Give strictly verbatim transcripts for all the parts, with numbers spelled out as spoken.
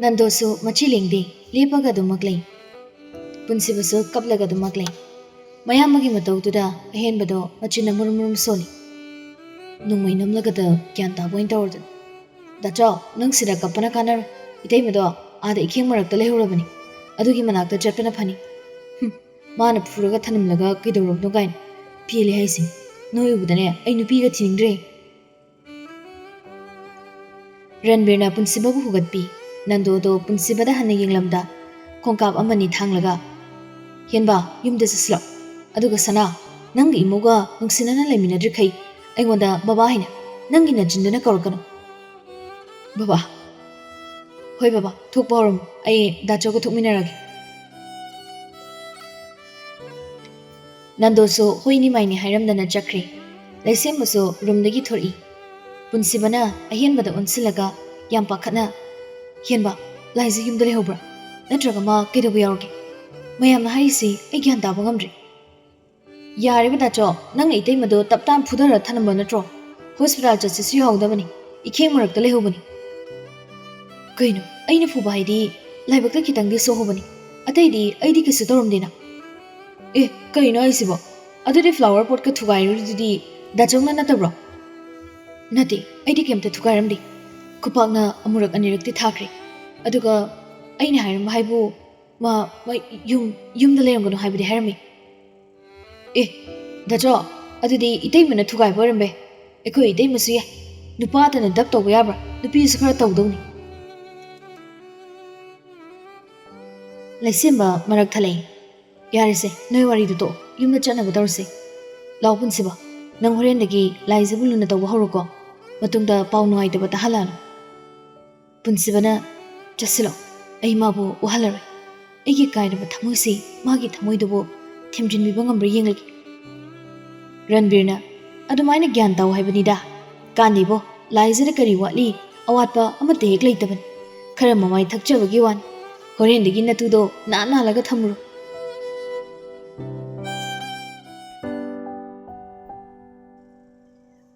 ꯅꯟꯗꯣꯁꯨ ꯃꯆꯤ ꯂꯦꯡꯗꯦ, ꯂꯦꯞꯄꯒ ꯑꯗꯨꯃꯛ ꯂꯩ꯫ ꯄꯨꯟꯁꯤꯕꯁꯨ ꯀꯞꯂꯒ ꯑꯗꯨꯃꯛ ꯂꯩ꯫ ꯃꯌꯥꯝꯕꯒꯤ ꯃꯇꯧꯗꯨꯗ ꯑꯍꯦꯟꯕꯗꯣ ꯃꯆꯤꯟꯅ ꯃꯨꯔꯨꯝ ꯃꯨꯔꯨꯝ ꯁꯣꯜꯂꯤ꯫ ꯅꯣꯡꯃꯩ ꯅꯝꯂꯒꯗ ꯒ꯭ꯌꯥꯟ ꯇꯥꯕ ꯑꯣꯏꯅ ꯇꯧꯔꯗꯅ꯫ "ꯗꯥꯆꯥꯎ, ꯅꯪ ꯁꯤꯗ ꯀꯞꯄꯅ ꯀꯥꯟꯅꯔꯣꯏ꯫ ꯏꯇꯩꯃꯗꯣ ꯑꯥꯗ ꯏꯈꯦꯡ ꯃꯔꯛꯇ ꯂꯩꯍꯧꯔꯕꯅꯤ꯫ ꯑꯗꯨꯒꯤ ꯃꯅꯥꯛꯇ ꯆꯠꯄꯅ ꯐꯅꯤ꯫ ꯍꯨꯝ, ꯃꯥꯅ ꯐꯨꯔꯒ ꯊꯅꯝꯂꯒ ꯀꯩꯗꯧꯔꯕꯅꯣ ꯀꯥꯏꯅ꯫ ꯄꯦꯜꯂꯦ ꯍꯥꯏꯁꯤꯅꯤ꯫ ꯅꯣꯏ ꯎꯕꯗꯅꯦ ꯑꯩ ꯅꯨꯄꯤꯒ ꯊꯤꯅꯤꯡꯗ꯭ꯔꯦ꯫" ꯔꯟꯕꯤꯔꯅ ꯄꯨꯟꯁꯤꯕꯕꯨ ꯍꯨꯒꯠꯄꯤ꯫ ꯅꯟꯗꯣꯗꯣ ꯄꯨꯟꯁꯤꯕꯗ ꯍꯟꯅ ꯌꯦꯡꯂꯝꯗ ꯈꯣꯡꯀꯥꯞ ꯑꯃꯅꯤ ꯊꯥꯡꯂꯒ, "ꯍꯦꯟꯕ, ꯌꯨꯝꯗ ꯆꯠꯁꯤꯜꯂꯣ꯫ ꯑꯗꯨꯒ ꯁꯅꯥ, ꯅꯪꯒꯤ ꯏꯃꯧꯒ ꯅꯨꯡꯁꯤꯅꯅ ꯂꯩꯃꯤꯟꯅꯗ꯭ꯔꯤꯈꯩ ꯑꯩꯉꯣꯟꯗ ꯕꯕꯥ ꯍꯥꯏꯅ ꯅꯪꯒꯤ ꯅꯆꯤꯟꯗꯨꯅ ꯀꯧꯔꯛꯀꯅꯨ꯫" "ꯕꯕꯥ꯫" "ꯍꯣꯏ ꯕꯕꯥ, ꯊꯣꯛꯄ ꯍꯧꯔꯝꯃꯨ꯫ ꯑꯩ ꯗꯥꯆꯧꯒ ꯊꯣꯛꯃꯤꯟꯅꯔꯒꯦ꯫" ꯅꯟꯗꯣꯁꯨ ꯍꯣꯏꯅꯤ ꯃꯥꯏꯅꯤ ꯍꯥꯏꯔꯝꯗꯅ ꯆꯠꯈ꯭ꯔꯦ꯫ ꯂꯩꯁꯦꯝꯕꯁꯨ ꯔꯨꯝꯗꯒꯤ ꯊꯣꯔꯛꯏ꯫ ꯄꯨꯟꯁꯤꯕꯅ ꯑꯍꯦꯟꯕꯗ ꯑꯣꯟꯁꯤꯜꯂꯒ ꯌꯥꯝ ꯄꯥꯈꯠꯅ, "ꯍꯦꯟꯕ, ꯂꯥꯏꯖ ꯌꯨꯝꯗ ꯂꯩꯍꯧꯕ꯭ꯔꯥ? ꯅꯠꯇ꯭ꯔꯒ ꯃꯥ ꯀꯩꯗꯧꯕ ꯌꯥꯎꯔꯒꯦ? ꯃꯌꯥꯝꯅ ꯍꯥꯏꯔꯤꯁꯤ ꯑꯩ ꯒ꯭ꯌꯥꯟ ꯇꯥꯕ ꯉꯝꯗ꯭ꯔꯦ꯫" "ꯌꯥꯔꯦꯕ ꯗꯥꯆꯣ, ꯅꯪꯅ ꯏꯇꯩꯃꯗꯣ ꯇꯞ ꯇꯥꯅ ꯐꯨꯊꯔ ꯊꯅꯝꯕ ꯅꯠꯇ꯭ꯔꯣ? ꯍꯣꯁꯄꯤꯇꯥꯜ ꯆꯠꯁꯤꯁꯨ ꯌꯥꯍꯧꯗꯕꯅꯤ, ꯏꯈꯦꯡ ꯃꯔꯛꯇ ꯂꯩꯍꯧꯕꯅꯤ꯫" "ꯀꯩꯅꯣ, ꯑꯩꯅ ꯐꯨꯕ ꯍꯥꯏꯗꯤ ꯂꯥꯏꯕꯛꯇ ꯈꯤꯇꯪꯗꯤ ꯁꯣꯛꯍꯧꯕꯅꯤ, ꯑꯇꯩꯗꯤ ꯑꯩꯗꯤ ꯀꯩꯁꯨ ꯇꯧꯔꯝꯗꯦꯅ꯫" "ꯑꯦ, ꯀꯩꯅꯣ ꯍꯥꯏꯁꯤꯕꯣ? ꯑꯗꯨꯗꯤ ꯐ꯭ꯂꯥꯋꯔ ꯄꯣꯠꯀ ꯊꯨꯒꯥꯏꯔꯨꯔꯤꯗꯨꯗꯤ ꯗꯥꯆꯧꯅ ꯅꯠꯇꯕ꯭ꯔꯣ?" "ꯅꯠꯇꯦ, ꯑꯩꯗꯤ ꯀꯩꯝꯇ ꯊꯨꯒꯥꯏꯔꯝꯗꯦ꯫ ꯈꯨꯄꯥꯛꯅ ꯑꯃꯨꯔꯛ ꯑꯅꯤꯔꯛꯇꯤ ꯊꯥꯈ꯭ꯔꯦ꯫ ꯑꯗꯨꯒ ꯑꯩꯅ ꯍꯥꯏꯔꯝꯕ ꯍꯥꯏꯕꯨ ꯃꯥ, ꯃꯥ ꯌꯨꯝ, ꯌꯨꯝꯗ ꯂꯩꯔꯝꯒꯅꯨ ꯍꯥꯏꯕꯗꯤ ꯍꯥꯏꯔꯝꯃꯤ꯫" "ꯑꯦ, ꯗꯥꯆꯣ, ꯑꯗꯨꯗꯤ ꯏꯇꯩꯃꯅ ꯊꯨꯒꯥꯏꯕ ꯑꯣꯏꯔꯝꯕ ꯌꯥꯏ꯫ ꯑꯩꯈꯣꯏ ꯏꯇꯩꯃꯁꯨ ꯌꯥꯏ꯫ ꯅꯨꯄꯥꯇꯅ ꯗꯞ ꯇꯧꯕ ꯌꯥꯕ꯭ꯔꯥ? ꯅꯨꯄꯤꯁꯨ ꯈꯔ ꯇꯧꯗꯧꯅꯤ꯫" ꯂꯩꯁꯦꯝꯕ ꯃꯔꯛ ꯊꯠꯂꯛꯏ꯫ "ꯌꯥꯔꯦꯁꯦ, ꯅꯣꯏ ꯋꯥꯔꯤꯗꯨ ꯇꯣꯛꯑꯣ, ꯌꯨꯝꯗ ꯆꯠꯅꯕ ꯇꯧꯔꯁꯦ꯫ ꯂꯥꯛꯑꯣ ꯄꯨꯟꯁꯤꯕ, ꯅꯪ ꯍꯣꯔꯦꯟꯗꯒꯤ ꯂꯥꯏꯖꯕꯨ ꯂꯨꯅ ꯇꯧꯕ ꯍꯧꯔꯣꯀꯣ꯫ ꯃꯇꯨꯡꯗ ꯄꯥꯎ ꯅꯨꯡꯉꯥꯏꯇꯕ ꯇꯥꯍꯜꯂꯛꯑꯅꯨ꯫" ꯄꯨꯟꯁꯤꯕꯅ, "ꯆꯠꯁꯤꯜꯂꯣ, ꯑꯩ ꯃꯥꯕꯨ ꯋꯥꯍꯜꯂꯔꯣꯏ꯫ ꯑꯩꯒꯤ ꯀꯥꯏꯔꯕ ꯊꯃꯣꯏꯁꯤ ꯃꯥꯒꯤ ꯊꯃꯣꯏꯗꯨꯕꯨ ꯊꯦꯝꯖꯤꯟꯕꯤꯕ ꯉꯝꯕ꯭ꯔꯥ ꯌꯦꯡꯂꯒꯦ꯫" ꯔꯟꯕꯤꯔꯅ, "ꯑꯗꯨꯃꯥꯏꯅ ꯒ꯭ꯌꯥꯟ ꯇꯥꯎ ꯍꯥꯏꯕꯅꯤꯗ꯫ ꯀꯥꯟꯗꯦꯕꯣ, ꯂꯥꯏꯖꯗ ꯀꯔꯤ ꯋꯥꯠꯂꯤ? ꯑꯋꯥꯠꯄ ꯑꯃꯠꯇ ꯍꯦꯛ ꯂꯩꯇꯕꯅꯤ꯫ ꯈꯔ ꯃꯃꯥꯏ ꯊꯛꯆꯕꯒꯤ ꯋꯥꯅꯤ꯫ ꯍꯣꯔꯦꯟꯗꯒꯤ ꯅꯇꯨꯗꯣ ꯅꯥꯟ ꯅꯥꯜꯂꯒ ꯊꯝꯃꯨꯔꯣ꯫"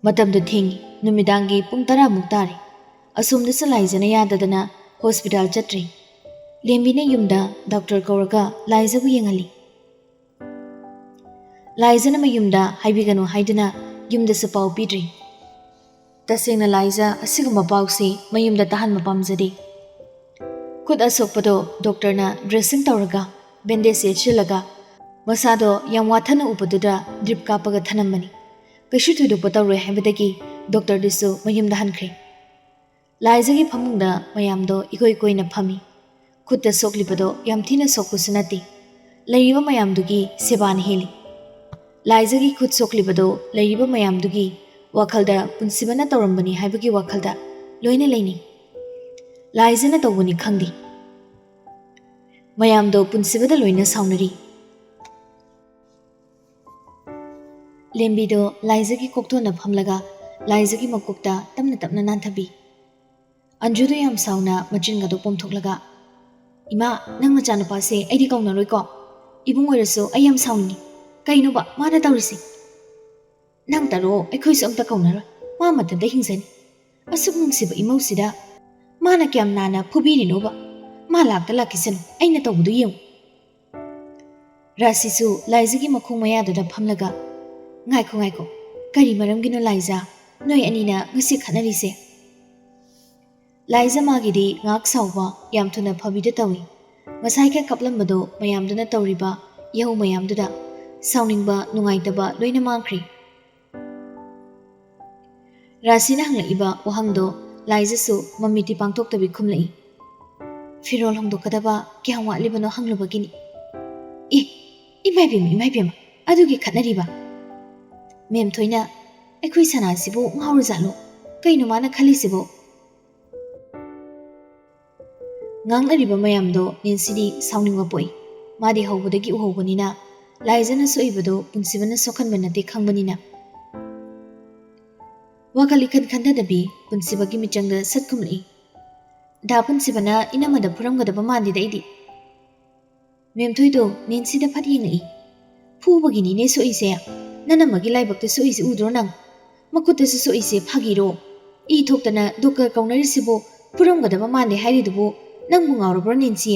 ꯃꯇꯝꯗꯨ ꯊꯦꯡꯉꯤ꯫ ꯅꯨꯃꯤꯗꯥꯡꯒꯤ ꯄꯨꯡ ꯇꯔꯥꯃꯨꯛ ꯇꯥꯔꯦ꯫ ꯑꯁꯣꯝꯗꯁꯨ ꯂꯥꯏꯖꯅ ꯌꯥꯗꯗꯅ ꯍꯣꯁꯄꯤꯇꯥꯜ ꯆꯠꯇ꯭ꯔꯤ꯫ ꯂꯦꯝꯕꯤꯅ ꯌꯨꯝꯗ ꯗꯣꯛꯇꯔ ꯀꯧꯔꯒ ꯂꯥꯏꯖꯕꯨ ꯌꯦꯡꯍꯜꯂꯤ꯫ ꯂꯥꯏꯖꯅ ꯃꯌꯨꯝꯗ ꯍꯥꯏꯕꯤꯒꯅꯨ ꯍꯥꯏꯗꯨꯅ ꯌꯨꯝꯗꯁꯨ ꯄꯥꯎ ꯄꯤꯗ꯭ꯔꯤ꯫ ꯇꯁꯦꯡꯅ ꯂꯥꯏꯖ ꯑꯁꯤꯒꯨꯝꯕ ꯄꯥꯎꯁꯤ ꯃꯌꯨꯝꯗ ꯇꯥꯍꯟꯕ ꯄꯥꯝꯖꯗꯦ꯫ ꯈꯨꯠ ꯑꯁꯣꯛꯄꯗꯣ ꯗꯣꯛꯇꯔꯅ ꯗ꯭ꯔꯦꯁꯤꯡ ꯇꯧꯔꯒ ꯕꯦꯟꯗꯦꯖ ꯌꯦꯠꯁꯤꯜꯂꯒ ꯃꯁꯥꯗꯣ ꯌꯥꯝ ꯋꯥꯊꯅ ꯎꯕꯗꯨꯗ ꯗ꯭ꯔꯤꯞ ꯀꯥꯞꯄꯒ ꯊꯅꯝꯕꯅꯤ꯫ ꯀꯩꯁꯨ ꯊꯣꯏꯗꯣꯛꯄ ꯇꯧꯔꯣꯏ ꯍꯥꯏꯕꯗꯒꯤ ꯗꯣꯛꯇꯔꯗꯨꯁꯨ ꯃꯌꯨꯝꯗ ꯍꯟꯈ꯭ꯔꯦ꯫ ꯂꯥꯏꯖꯒꯤ ꯐꯃꯨꯡꯗ ꯃꯌꯥꯝꯗꯣ ꯏꯀꯣꯏ ꯀꯣꯏꯅ ꯐꯝꯃꯤ꯫ ꯈꯨꯠꯇ ꯁꯣꯛꯂꯤꯕꯗꯣ ꯌꯥꯝ ꯊꯤꯅ ꯁꯣꯛꯄꯁꯨ ꯅꯠꯇꯦ꯫ ꯂꯩꯔꯤꯕ ꯃꯌꯥꯝꯗꯨꯒꯤ ꯁꯦꯕꯥꯅ ꯍꯦꯜꯂꯤ꯫ ꯂꯥꯏꯖꯒꯤ ꯈꯨꯠ ꯁꯣꯛꯂꯤꯕꯗꯣ ꯂꯩꯔꯤꯕ ꯃꯌꯥꯝꯗꯨꯒꯤ ꯋꯥꯈꯜꯗ ꯄꯨꯟꯁꯤꯕꯅ ꯇꯧꯔꯝꯕꯅꯤ ꯍꯥꯏꯕꯒꯤ ꯋꯥꯈꯜꯗ ꯂꯣꯏꯅ ꯂꯩꯅꯩ꯫ ꯂꯥꯏꯖꯅ ꯇꯧꯕꯅꯤ ꯈꯪꯗꯦ꯫ ꯃꯌꯥꯝꯗꯣ ꯄꯨꯟꯁꯤꯕꯗ ꯂꯣꯏꯅ ꯁꯥꯎꯅꯔꯤ꯫ ꯂꯦꯝꯕꯤꯗꯣ ꯂꯥꯏꯖꯒꯤ ꯀꯣꯛꯊꯣꯟꯅ ꯐꯝꯂꯒ ꯂꯥꯏꯖꯒꯤ ꯃꯀꯣꯛꯇ ꯇꯞꯅ ꯇꯞꯅ ꯅꯥꯟꯊꯕꯤ꯫ ꯑꯟꯖꯨꯗꯣ ꯌꯥꯝ ꯁꯥꯎꯅ ꯃꯆꯤꯟꯒꯗꯣ ꯄꯣꯝꯊꯣꯛꯂꯒ, "ꯏꯃꯥ, ꯅꯪ ꯃꯆꯥꯅꯨꯄꯥꯁꯦ ꯑꯩꯗꯤ ꯀꯧꯅꯔꯣꯏꯀꯣ꯫ ꯏꯕꯨꯡ ꯑꯣꯏꯔꯁꯨ ꯑꯩ ꯌꯥꯝ ꯁꯥꯎꯅꯤꯡꯉꯤ꯫ ꯀꯩꯅꯣꯕ ꯃꯥꯅ ꯇꯧꯔꯤꯁꯦ? ꯅꯪ ꯇꯔꯣ, ꯑꯩꯈꯣꯏꯁꯨ ꯑꯝꯇ ꯀꯧꯅꯔꯣꯏ꯫ ꯃꯥ ꯃꯊꯟꯇ ꯍꯤꯡꯖꯅꯤ꯫ ꯑꯁꯨꯛ ꯅꯨꯡꯁꯤꯕ ꯏꯃꯧꯁꯤꯗ ꯃꯥꯅ ꯀꯌꯥꯝ ꯅꯥꯟꯅ ꯐꯨꯕꯤꯔꯤꯅꯣꯕ? ꯃꯥ ꯂꯥꯛꯇ ꯂꯥꯛꯈꯤꯁꯅꯨ, ꯑꯩꯅ ꯇꯧꯕꯗꯨ ꯌꯦꯡꯉꯨ꯫" ꯔꯥꯁꯤꯁꯨ ꯂꯥꯏꯖꯒꯤ ꯃꯈꯣꯡ ꯃꯌꯥꯗꯨꯗ ꯐꯝꯂꯒ, "ꯉꯥꯏꯈꯣ, ꯉꯥꯏꯈꯣ, ꯀꯔꯤ ꯃꯔꯝꯒꯤꯅꯣ ꯂꯥꯏꯖ? ꯅꯣꯏ ꯑꯅꯤꯅ ꯉꯁꯤ ꯈꯠꯅꯔꯤꯁꯦ?" ꯂꯥꯏꯖ ꯃꯥꯒꯤꯗꯤ ꯉꯥꯏꯍꯥꯛ ꯁꯥꯎꯕ ꯌꯥꯝ ꯊꯨꯅ ꯐꯕꯤꯗ ꯇꯧꯏ꯫ ꯉꯁꯥꯏ ꯈꯔ ꯀꯞꯂꯝꯕꯗꯣ ꯃꯌꯥꯝꯗꯨꯅ ꯇꯧꯔꯤꯕ ꯏꯍꯧ ꯃꯌꯥꯝꯗꯨꯗ ꯁꯥꯎꯅꯤꯡꯕ, ꯅꯨꯡꯉꯥꯏꯇꯕ ꯂꯣꯏꯅ ꯃꯥꯡꯈ꯭ꯔꯦ꯫ ꯔꯥꯁꯤꯅ ꯍꯪꯂꯛꯏꯕ ꯋꯥꯍꯪꯗꯣ ꯂꯥꯏꯖꯁꯨ ꯃꯃꯤꯠꯇꯤ ꯄꯥꯡꯊꯣꯛꯇꯕꯤ ꯈꯨꯝꯂꯛꯏ꯫ "ꯐꯤꯔꯣꯜ ꯍꯣꯡꯗꯣꯛꯀꯗꯕ ꯀꯌꯥꯝ ꯋꯥꯠꯂꯤꯕꯅꯣ ꯍꯪꯂꯨꯕꯒꯤꯅꯤ꯫" "ꯑꯦ, ꯏꯃꯥꯏꯕꯦꯝꯃ, ꯏꯃꯥꯏꯕꯦꯝꯃ, ꯑꯗꯨꯒꯤ ꯈꯠꯅꯔꯤꯕ? ꯃꯦꯝ ꯊꯣꯏꯅ ꯑꯩꯈꯣꯏ ꯁꯅꯥꯁꯤꯕꯨ ꯉꯥꯎꯔꯖꯥꯠꯂꯣ? ꯀꯩꯅꯣ ꯃꯥꯅ ꯈꯜꯂꯤꯁꯤꯕꯣ?" ꯉꯥꯡꯅꯔꯤꯕ ꯃꯌꯥꯝꯗꯣ ꯅꯦꯟꯁꯤꯗꯤ ꯁꯥꯎꯅꯤꯡꯕ ꯄꯣꯛꯏ꯫ ꯃꯥꯗꯤ ꯍꯧꯕꯗꯒꯤ ꯎꯍꯧꯕꯅꯤꯅ, ꯂꯥꯏꯖꯅ ꯁꯣꯛꯏꯕꯗꯣ ꯄꯨꯟꯁꯤꯕꯅ ꯁꯣꯛꯍꯟꯕ ꯅꯠꯇꯦ ꯈꯪꯕꯅꯤꯅ꯫ ꯋꯥꯈꯜ ꯏꯈꯟ ꯈꯟꯊꯗꯕꯤ ꯄꯨꯟꯁꯤꯕꯒꯤ ꯃꯤꯆꯪꯗ ꯁꯠ ꯈꯨꯝꯂꯛꯏ꯫ "ꯗꯥ ꯄꯨꯟꯁꯤꯕꯅ ꯏꯅꯝꯃꯗ ꯐꯨꯔꯝꯒꯗꯕ ꯃꯥꯟꯗꯦꯗ ꯑꯩꯗꯤ꯫" ꯃꯦꯝꯊꯣꯏꯗꯣ ꯅꯦꯟꯁꯤꯗ ꯐꯠ ꯌꯦꯡꯂꯛꯏ꯫ "ꯐꯨꯕꯒꯤꯅꯤꯅꯦ ꯁꯣꯛꯏꯁꯦ꯫ ꯅꯅꯝꯃꯒꯤ ꯂꯥꯏꯕꯛꯇ ꯁꯣꯛꯏꯁꯦ ꯎꯗ꯭ꯔꯣ ꯅꯪ? ꯃꯈꯨꯠꯇꯁꯨ ꯁꯣꯛꯏꯁꯦ ꯐꯥꯒꯤꯔꯣ? ꯏ ꯊꯣꯛꯇꯅ ꯗꯣꯛꯇꯔ ꯀꯧꯅꯔꯤꯁꯤꯕꯨ ꯐꯨꯔꯝꯒꯗꯕ ꯃꯥꯟꯗꯦ ꯍꯥꯏꯔꯤꯗꯨꯕꯨ ꯅꯪꯕꯨ ꯉꯥꯎꯔꯕ꯭ꯔꯣ, ꯅꯦꯟꯁꯤ?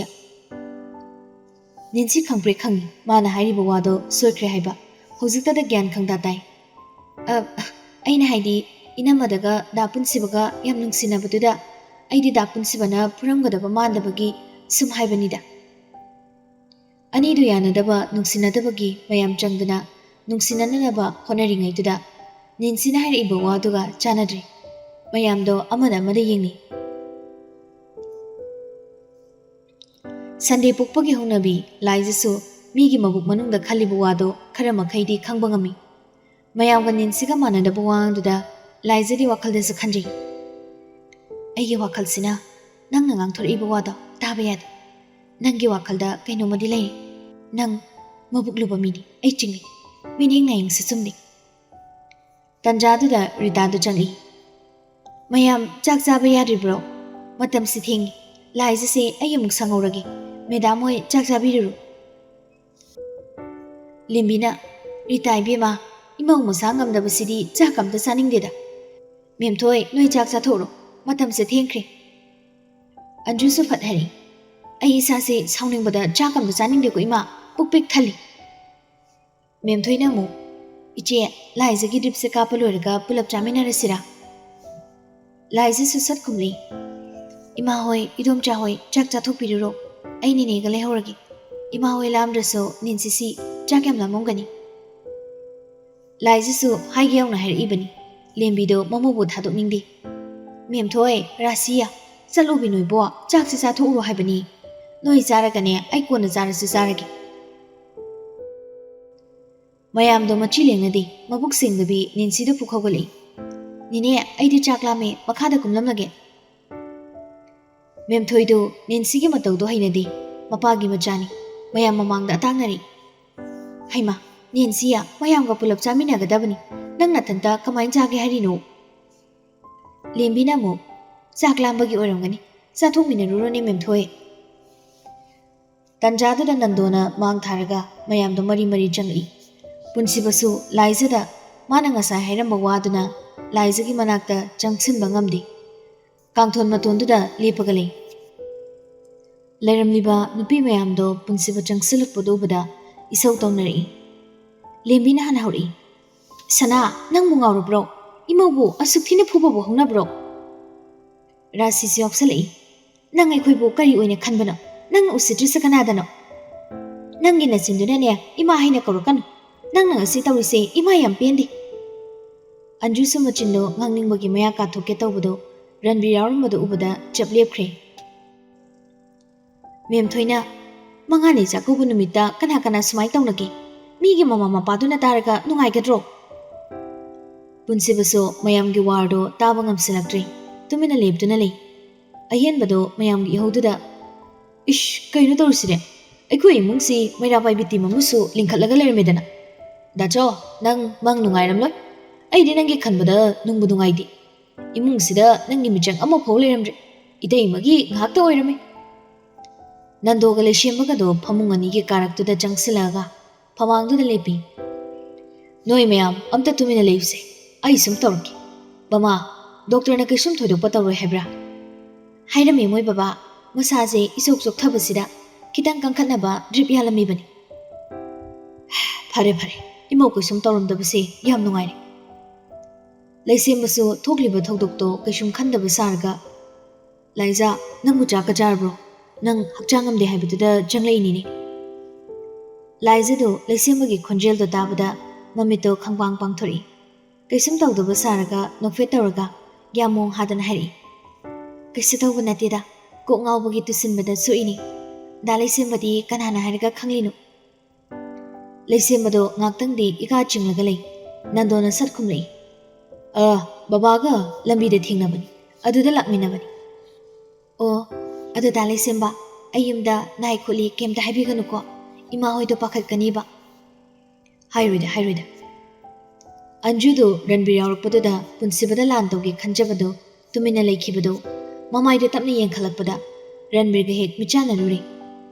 ꯅꯦꯟꯁꯤ ꯈꯪꯄ꯭ꯔꯦꯛ ꯈꯪꯏ, ꯃꯥꯅ ꯍꯥꯏꯔꯤꯕ ꯋꯥꯗꯣ ꯁꯣꯏꯈ꯭ꯔꯦ ꯍꯥꯏꯕ꯫ ꯍꯧꯖꯤꯛꯇꯗ ꯒ꯭ꯌꯥꯟ ꯈꯪꯇꯥ ꯇꯥꯏ꯫ "ꯑ, ꯑꯩꯅ ꯍꯥꯏꯗꯤ, ꯏꯅꯝꯃꯗꯒ ꯗꯥ ꯄꯨꯟꯁꯤꯕꯒ ꯌꯥꯝ ꯅꯨꯡꯁꯤꯅꯕꯗꯨꯗ ꯑꯩꯗꯤ ꯗꯥ ꯄꯨꯟꯁꯤꯕꯅ ꯐꯨꯔꯝꯒꯗꯕ ꯃꯥꯟꯗꯕꯒꯤ ꯁꯨꯝ ꯍꯥꯏꯕꯅꯤꯗ꯫" ꯑꯅꯤꯗꯨ ꯌꯥꯅꯗꯕ, ꯅꯨꯡꯁꯤꯅꯗꯕꯒꯤ ꯃꯌꯥꯝ ꯆꯪꯗꯅ ꯅꯨꯡꯁꯤꯅꯅꯅꯕ ꯍꯣꯠꯅꯔꯤꯉꯩꯗꯨꯗ ꯅꯦꯟꯁꯤꯅ ꯍꯥꯏꯔꯛꯏꯕ ꯋꯥꯗꯨꯒ ꯆꯥꯟꯅꯗ꯭ꯔꯦ꯫ ꯃꯌꯥꯝꯗꯣ ꯑꯃꯅ ꯑꯃꯗ ꯌꯦꯡꯅꯩ꯫ ꯁꯟꯗꯦ ꯄꯣꯛꯄꯒꯤ ꯍꯧꯅꯕꯤ ꯂꯥꯏꯖꯁꯨ ꯃꯤꯒꯤ ꯃꯕꯨꯛ ꯃꯅꯨꯡꯗ ꯈꯜꯂꯤꯕ ꯋꯥꯗꯣ ꯈꯔ ꯃꯈꯩꯗꯤ ꯈꯪꯕ ꯉꯝꯃꯤ꯫ ꯃꯌꯥꯝꯒ ꯅꯦꯟꯁꯤꯒ ꯃꯥꯟꯅꯗꯕ ꯋꯥꯉꯥꯡꯗꯨꯗ ꯂꯥꯏꯖꯗꯤ ꯋꯥꯈꯜꯗꯁꯨ ꯈꯟꯖꯩ꯫ "ꯑꯩꯒꯤ ꯋꯥꯈꯜꯁꯤꯅ ꯅꯪꯅ ꯉꯥꯡꯊꯣꯔꯛꯏꯕ ꯋꯥꯗꯣ ꯇꯥꯕ ꯌꯥꯗꯦ꯫ ꯅꯪꯒꯤ ꯋꯥꯈꯜꯗ ꯀꯩꯅꯣꯝꯃꯗꯤ ꯂꯩꯔꯦ꯫ ꯅꯪ ꯃꯕꯨꯛ ꯂꯨꯕ ꯃꯤꯅꯤ, ꯑꯩ ꯆꯤꯡꯅꯩ꯫ ꯃꯤꯠꯌꯦꯡ ꯅꯥꯌꯦꯡꯁꯦ ꯆꯨꯝꯗꯦ꯫" ꯇꯟꯖꯥꯗꯨꯗ ꯔꯤꯇꯥꯗꯨ ꯆꯪꯏ꯫ "ꯃꯌꯥꯝ ꯆꯥꯛ ꯆꯥꯕ ꯌꯥꯗ꯭ꯔꯤꯕ꯭ꯔꯣ? ꯃꯇꯝꯁꯤ ꯊꯦꯡꯉꯤ꯫ ꯂꯥꯏꯖꯁꯦ ꯑꯩ ꯑꯃꯨꯛ ꯁꯪꯍꯧꯔꯒꯦ꯫ ꯃꯦꯗꯥꯝ ꯍꯣꯏ ꯆꯥꯛ ꯆꯥꯕꯤꯔꯨꯔꯣ꯫" ꯂꯦꯝꯕꯤꯅ, "ꯔꯤꯇꯥ ꯏꯕꯦꯝꯃ, ꯏꯃꯧ ꯃꯁꯥ ꯉꯝꯗꯕꯁꯤꯗꯤ ꯆꯥꯛ ꯑꯝꯇ ꯆꯥꯅꯤꯡꯗꯦꯗ꯫ ꯃꯦꯝꯊꯣꯏ, ꯅꯣꯏ ꯆꯥꯛ ꯆꯥꯊꯣꯛꯎꯔꯣ, ꯃꯇꯝꯁꯦ ꯊꯦꯡꯈ꯭ꯔꯦ꯫" ꯑꯟꯖꯨꯁꯨ ꯐꯠ ꯍꯥꯏꯔꯛꯏ, "ꯑꯩ ꯏꯁꯥꯁꯦ ꯁꯥꯎꯅꯤꯡꯕꯗ ꯆꯥꯛ ꯑꯝꯇ ꯆꯥꯅꯤꯡꯗꯦꯀꯣ ꯏꯃꯥ, ꯄꯨꯛ ꯄꯤꯛ ꯊꯜꯂꯤ꯫" ꯃꯦꯝꯊꯣꯏꯅ ꯑꯃꯨꯛ, "ꯏꯆꯦ, ꯂꯥꯏꯖꯒꯤ ꯗ꯭ꯔꯤꯞꯁꯦ ꯀꯥꯞꯄ ꯂꯣꯏꯔꯒ ꯄꯨꯂꯞ ꯆꯥꯃꯤꯟꯅꯔꯁꯤꯔꯥ?" ꯂꯥꯏꯖꯁꯨ ꯁꯠ ꯈꯨꯝꯂꯛꯏ, "ꯏꯃꯥ ꯍꯣꯏ, ꯏꯗꯣꯝꯆꯥ ꯍꯣꯏ ꯆꯥꯛ ꯆꯥꯊꯣꯛꯄꯤꯔꯨꯔꯣ, ꯑꯩ ꯅꯦꯅꯦꯒ ꯂꯩꯍꯧꯔꯒꯦ꯫ ꯏꯃꯥ ꯍꯣꯏ ꯂꯥꯝꯗ꯭ꯔꯁꯨ ꯅꯦꯟꯁꯤꯁꯤ ꯆꯥꯛ ꯌꯥꯝ ꯂꯥꯝꯃꯝꯒꯅꯤ꯫" ꯂꯥꯏꯖꯁꯨ ꯍꯥꯏꯒꯦ ꯌꯧꯅ ꯍꯥꯏꯔꯛꯏꯕꯅꯤ꯫ ꯂꯦꯝꯕꯤꯗꯣ ꯃꯃꯧꯕꯨ ꯊꯥꯗꯣꯛꯅꯤꯡꯗꯦ꯫ "ꯃꯦꯝꯊꯣꯏ, ꯔꯥꯁꯤꯌꯥ, ꯆꯠꯂꯣꯕꯤ ꯅꯣꯏꯕꯣ, ꯆꯥꯛꯁꯤ ꯆꯥꯊꯣꯛꯎꯔꯣ ꯍꯥꯏꯕꯅꯤ꯫ ꯅꯣꯏ ꯆꯥꯔꯒꯅꯦ, ꯑꯩ ꯀꯣꯟꯅ ꯆꯥꯔꯁꯨ ꯆꯥꯔꯒꯦ꯫" ꯃꯌꯥꯝꯗꯣ ꯃꯆꯤ ꯂꯦꯡꯅꯗꯦ꯫ ꯃꯕꯨꯛ ꯁꯦꯡꯗꯕꯤ ꯅꯦꯟꯁꯤꯗ ꯄꯨꯛ ꯍꯧꯒꯠꯂꯛꯏ꯫ "ꯅꯦꯅꯦ, ꯑꯩꯗꯤ ꯆꯥꯛ ꯂꯥꯝꯃꯦ, ꯃꯈꯥꯗ ꯀꯨꯝꯂꯝꯂꯒꯦ꯫" ꯃꯦꯝꯊꯣꯏꯗꯨ ꯅꯦꯟꯁꯤꯒꯤ ꯃꯇꯧꯗꯣ ꯍꯩꯅꯗꯦ꯫ ꯃꯄꯥꯒꯤ ꯃꯆꯥꯅꯤ꯫ ꯃꯌꯥꯝ ꯃꯃꯥꯡꯗ ꯑꯇꯥꯡꯅꯔꯤ꯫ "ꯍꯩꯃꯥ, ꯅꯦꯟꯁꯤꯌꯥ, ꯃꯌꯥꯝꯒ ꯄꯨꯂꯞ ꯆꯥꯃꯤꯟꯅꯒꯗꯕꯅꯤ꯫ ꯅꯪ ꯅꯊꯟꯇ ꯀꯃꯥꯏꯅ ꯆꯥꯒꯦ ꯍꯥꯏꯔꯤꯅꯣ?" ꯂꯦꯝꯕꯤꯅ ꯑꯃꯨꯛ, "ꯆꯥꯛ ꯂꯥꯝꯕꯒꯤ ꯑꯣꯏꯔꯝꯒꯅꯤ꯫ ꯆꯥꯊꯣꯛꯃꯤꯟꯅꯔꯨꯔꯣꯅꯦ, ꯃꯦꯝꯊꯣꯏ꯫" ꯇꯟꯖꯥꯗꯨꯗ ꯅꯟꯗꯣꯅ ꯃꯥꯡ ꯊꯥꯔꯒ ꯃꯌꯥꯝꯗꯣ ꯃꯔꯤ ꯃꯔꯤ ꯆꯪꯂꯛꯏ꯫ ꯄꯨꯟꯁꯤꯕꯁꯨ ꯂꯥꯏꯖꯗ ꯃꯥꯅ ꯉꯁꯥꯏ ꯍꯥꯏꯔꯝꯕ ꯋꯥꯗꯨꯅ ꯂꯥꯏꯖꯒꯤ ꯃꯅꯥꯛꯇ ꯆꯪꯁꯤꯟꯕ ꯉꯝꯗꯦ꯫ ꯀꯥꯡꯊꯣꯟ ꯃꯇꯣꯟꯗꯨꯗ ꯂꯦꯞꯄꯒ ꯂꯩ꯫ ꯂꯩꯔꯝꯂꯤꯕ ꯅꯨꯄꯤ ꯃꯌꯥꯝꯗꯣ ꯄꯨꯟꯁꯤꯕ ꯆꯪꯁꯤꯜꯂꯛꯄꯗꯨ ꯎꯕꯗ ꯏꯁꯧ ꯇꯧꯅꯔꯛꯏ꯫ ꯂꯦꯝꯕꯤꯅ ꯍꯥꯟꯅ ꯍꯧꯔꯛꯏ, "ꯁꯅꯥ, ꯅꯪꯕꯨ ꯉꯥꯎꯔꯕ꯭ꯔꯣ? ꯏꯃꯧꯕꯨ ꯑꯁꯨꯛ ꯊꯤꯅ ꯐꯨꯕꯕꯨ ꯍꯧꯅꯕ꯭ꯔꯣ?" ꯔꯥꯁꯤꯁꯨ ꯌꯥꯎꯁꯜꯂꯛꯏ꯫ "ꯅꯪ ꯑꯩꯈꯣꯏꯕꯨ ꯀꯔꯤ ꯑꯣꯏꯅ ꯈꯟꯕꯅꯣ? ꯅꯪꯅ ꯎꯁꯤꯠꯇ꯭ꯔꯤꯁꯦ ꯀꯅꯥꯗꯅꯣ? ꯅꯪꯒꯤ ꯅꯆꯤꯟꯗꯨꯅꯅꯦ ꯏꯃꯥ ꯍꯥꯏꯅ ꯀꯧꯔꯛꯀꯅꯨ꯫ ꯅꯪꯅ ꯉꯁꯤ ꯇꯧꯔꯤꯁꯦ ꯏꯃꯥ ꯌꯥꯝ ꯄꯦꯟꯗꯦ꯫" ꯑꯟꯖꯨꯁꯨ ꯃꯆꯤꯟꯗꯣ ꯉꯥꯡꯅꯤꯡꯕꯒꯤ ꯃꯌꯥ ꯀꯥꯊꯣꯛꯀꯦ ꯇꯧꯕꯗꯣ ꯔꯟꯕꯤꯔ ꯌꯥꯎꯔꯝꯕꯗꯣ ꯎꯕꯗ ꯆꯞ ꯂꯦꯞꯈ꯭ꯔꯦ꯫ "ꯃꯦꯝ ꯊꯣꯏꯅ, ꯃꯉꯥꯅꯤ ꯆꯥꯛꯀꯧꯕ ꯅꯨꯃꯤꯠꯇ ꯀꯅꯥ ꯀꯅꯥ ꯁꯨꯃꯥꯏꯅ ꯇꯧꯅꯒꯦ? ꯃꯤꯒꯤ ꯃꯃꯥ ꯃꯄꯥꯗꯨꯅ ꯇꯥꯔꯒ ꯅꯨꯡꯉꯥꯏꯒꯗ꯭ꯔꯣ?" ꯄꯨꯟꯁꯤꯕꯁꯨ ꯃꯌꯥꯝꯒꯤ ꯋꯥꯔꯗꯣ ꯇꯥꯕ ꯉꯝꯁꯤꯜꯂꯛꯇ꯭ꯔꯦ꯫ ꯇꯨꯃꯤꯟꯅ ꯂꯦꯞꯇꯨꯅ ꯂꯩ꯫ ꯑꯍꯦꯟꯕꯗꯣ ꯃꯌꯥꯝꯒꯤ ꯏꯍꯧꯗꯨꯗ, "ꯏꯁ, ꯀꯩꯅꯣ ꯇꯧꯔꯤꯁꯤꯗꯤ? ꯑꯩꯈꯣꯏ ꯏꯃꯨꯡꯁꯤ ꯃꯩꯔꯥ ꯄꯥꯏꯕꯤ ꯇꯤꯝ ꯑꯃꯁꯨ ꯂꯤꯡꯈꯠꯂꯒ ꯂꯩꯔꯝꯃꯦꯗꯅ꯫ ꯗꯥꯆꯧ, ꯅꯪ ꯃꯪ ꯅꯨꯡꯉꯥꯏꯔꯝꯂꯣꯏ꯫ ꯑꯩꯗꯤ ꯅꯪꯒꯤ ꯈꯟꯕꯗ ꯅꯨꯡꯕꯨ ꯅꯨꯡꯉꯥꯏꯇꯦ꯫ ꯏꯃꯨꯡꯁꯤꯗ ꯅꯪꯒꯤ ꯃꯤꯆꯪ ꯑꯃꯐꯥꯎ ꯂꯩꯔꯝꯗ꯭ꯔꯦ꯫ ꯏꯇꯩꯃꯒꯤ ꯉꯥꯛꯇ ꯑꯣꯏꯔꯝꯃꯤ꯫" ꯅꯟꯗꯣꯒ ꯂꯩꯁꯦꯝꯕꯒꯗꯣ ꯐꯃꯨꯡ ꯑꯅꯤꯒꯤ ꯀꯥꯔꯛꯇꯨꯗ ꯆꯪꯁꯤꯜꯂꯛꯑꯒ ꯐꯃꯥꯡꯗꯨꯗ ꯂꯦꯞꯄꯤ꯫ "ꯅꯣꯏ ꯃꯌꯥꯝ ꯑꯝꯇ ꯇꯨꯃꯤꯟꯅ ꯂꯩꯌꯨꯁꯦ, ꯑꯩ ꯁꯨꯝ ꯇꯧꯔꯛꯀꯦ꯫ ꯕꯃꯥ, ꯗꯣꯛꯇꯔꯅ ꯀꯩꯁꯨꯝ ꯊꯣꯏꯗꯣꯛꯄ ꯇꯧꯔꯣꯏ ꯍꯥꯏꯕ꯭ꯔꯥ?" "ꯍꯥꯏꯔꯝꯃꯦ ꯃꯣꯏ ꯕꯕꯥ, ꯃꯁꯥꯁꯦ ꯏꯆꯣꯛ ꯆꯣꯛꯊꯕꯁꯤꯗ ꯈꯤꯇꯪ ꯀꯟꯈꯠꯅꯕ ꯗ꯭ꯔꯤꯞ ꯌꯥꯜꯂꯝꯃꯤꯕꯅꯤ꯫" "ꯐꯔꯦ ꯐꯔꯦ, ꯏꯃꯧ ꯀꯩꯁꯨꯝ ꯇꯧꯔꯝꯗꯕꯁꯦ ꯌꯥꯝ ꯅꯨꯡꯉꯥꯏꯔꯦ꯫" ꯂꯩꯁꯦꯝꯕꯁꯨ ꯊꯣꯛꯂꯤꯕ ꯊꯧꯗꯣꯛꯇꯣ ꯀꯩꯁꯨꯝ ꯈꯟꯗꯕ ꯁꯥꯔꯒ, "ꯂꯥꯏꯖꯥ, ꯅꯪꯕꯨ ꯆꯥꯛꯀ ꯆꯥꯔꯕ꯭ꯔꯣ? ꯅꯪ ꯍꯛꯆꯥꯡ ꯉꯝꯗꯦ ꯍꯥꯏꯕꯗꯨꯗ ꯆꯪꯂꯛꯏꯅꯤꯅꯦ꯫" ꯂꯥꯏꯖꯥꯗꯨ ꯂꯩꯁꯦꯝꯕꯒꯤ ꯈꯣꯟꯖꯦꯜꯗꯣ ꯇꯥꯕꯗ ꯃꯃꯤꯠꯇꯣ ꯈꯪꯄꯥꯡ ꯄꯥꯡꯊꯣꯔꯛꯏ꯫ ꯀꯩꯁꯨꯝ ꯇꯧꯗꯕ ꯁꯥꯔꯒ ꯅꯣꯛꯐꯦꯠ ꯇꯧꯔꯒ ꯌꯥꯝ ꯃꯣꯡ ꯍꯥꯗꯅ ꯍꯥꯏꯔꯛꯏ, "ꯀꯩꯁꯨ ꯇꯧꯕ ꯅꯠꯇꯦꯗ, ꯀꯣꯛ ꯉꯥꯎꯕꯒꯤ ꯇꯨꯁꯤꯟꯕꯗ ꯁꯣꯛꯏꯅꯤ꯫ ꯗꯥ ꯂꯩꯁꯦꯝꯕꯗꯤ ꯀꯅꯥꯅ ꯍꯥꯏꯔꯒ ꯈꯪꯂꯤꯅꯣ?" ꯂꯩꯁꯦꯝꯕꯗꯣ ꯉꯥꯛꯇꯪꯗꯤ ꯏꯀꯥ ꯆꯤꯡꯂꯒ ꯂꯩ꯫ ꯅꯟꯗꯣꯅ ꯁꯠ ꯈꯨꯝꯂꯛꯏ, "ꯑ, ꯕꯕꯥꯒ ꯂꯝꯕꯤꯗ ꯊꯦꯡꯅꯕꯅꯤ, ꯑꯗꯨꯗ ꯂꯥꯛꯃꯤꯟꯅꯕꯅꯤ꯫" "ꯑꯣ, ꯑꯗꯨ ꯗꯥ ꯂꯩꯁꯦꯝꯕ, ꯑꯩ ꯌꯨꯝꯗ ꯅꯥꯏ ꯈꯣꯠꯂꯤ ꯀꯩꯝꯇ ꯍꯥꯏꯕꯤꯒꯅꯨꯀꯣ, ꯏꯃꯥ ꯍꯣꯏꯗꯣ ꯄꯥꯈꯠꯀꯅꯤꯕ꯫" "ꯍꯥꯏꯔꯣꯏꯗ, ꯍꯥꯏꯔꯣꯏꯗ꯫" ꯑꯟꯖꯨꯗꯨ ꯔꯟꯕꯤꯔ ꯌꯥꯎꯔꯛꯄꯗꯨꯗ ꯄꯨꯟꯁꯤꯕꯗ ꯂꯥꯟ ꯇꯧꯒꯦ ꯈꯟꯖꯕꯗꯨ ꯇꯨꯃꯤꯟꯅ ꯂꯩꯈꯤꯕꯗꯨ ꯃꯃꯥꯏꯗꯨ ꯇꯞꯅ ꯌꯦꯡꯈꯠꯂꯛꯄꯗ ꯔꯟꯕꯤꯔꯒ ꯍꯦꯛ ꯃꯤꯠꯆꯥꯟꯅꯔꯨꯔꯦ꯫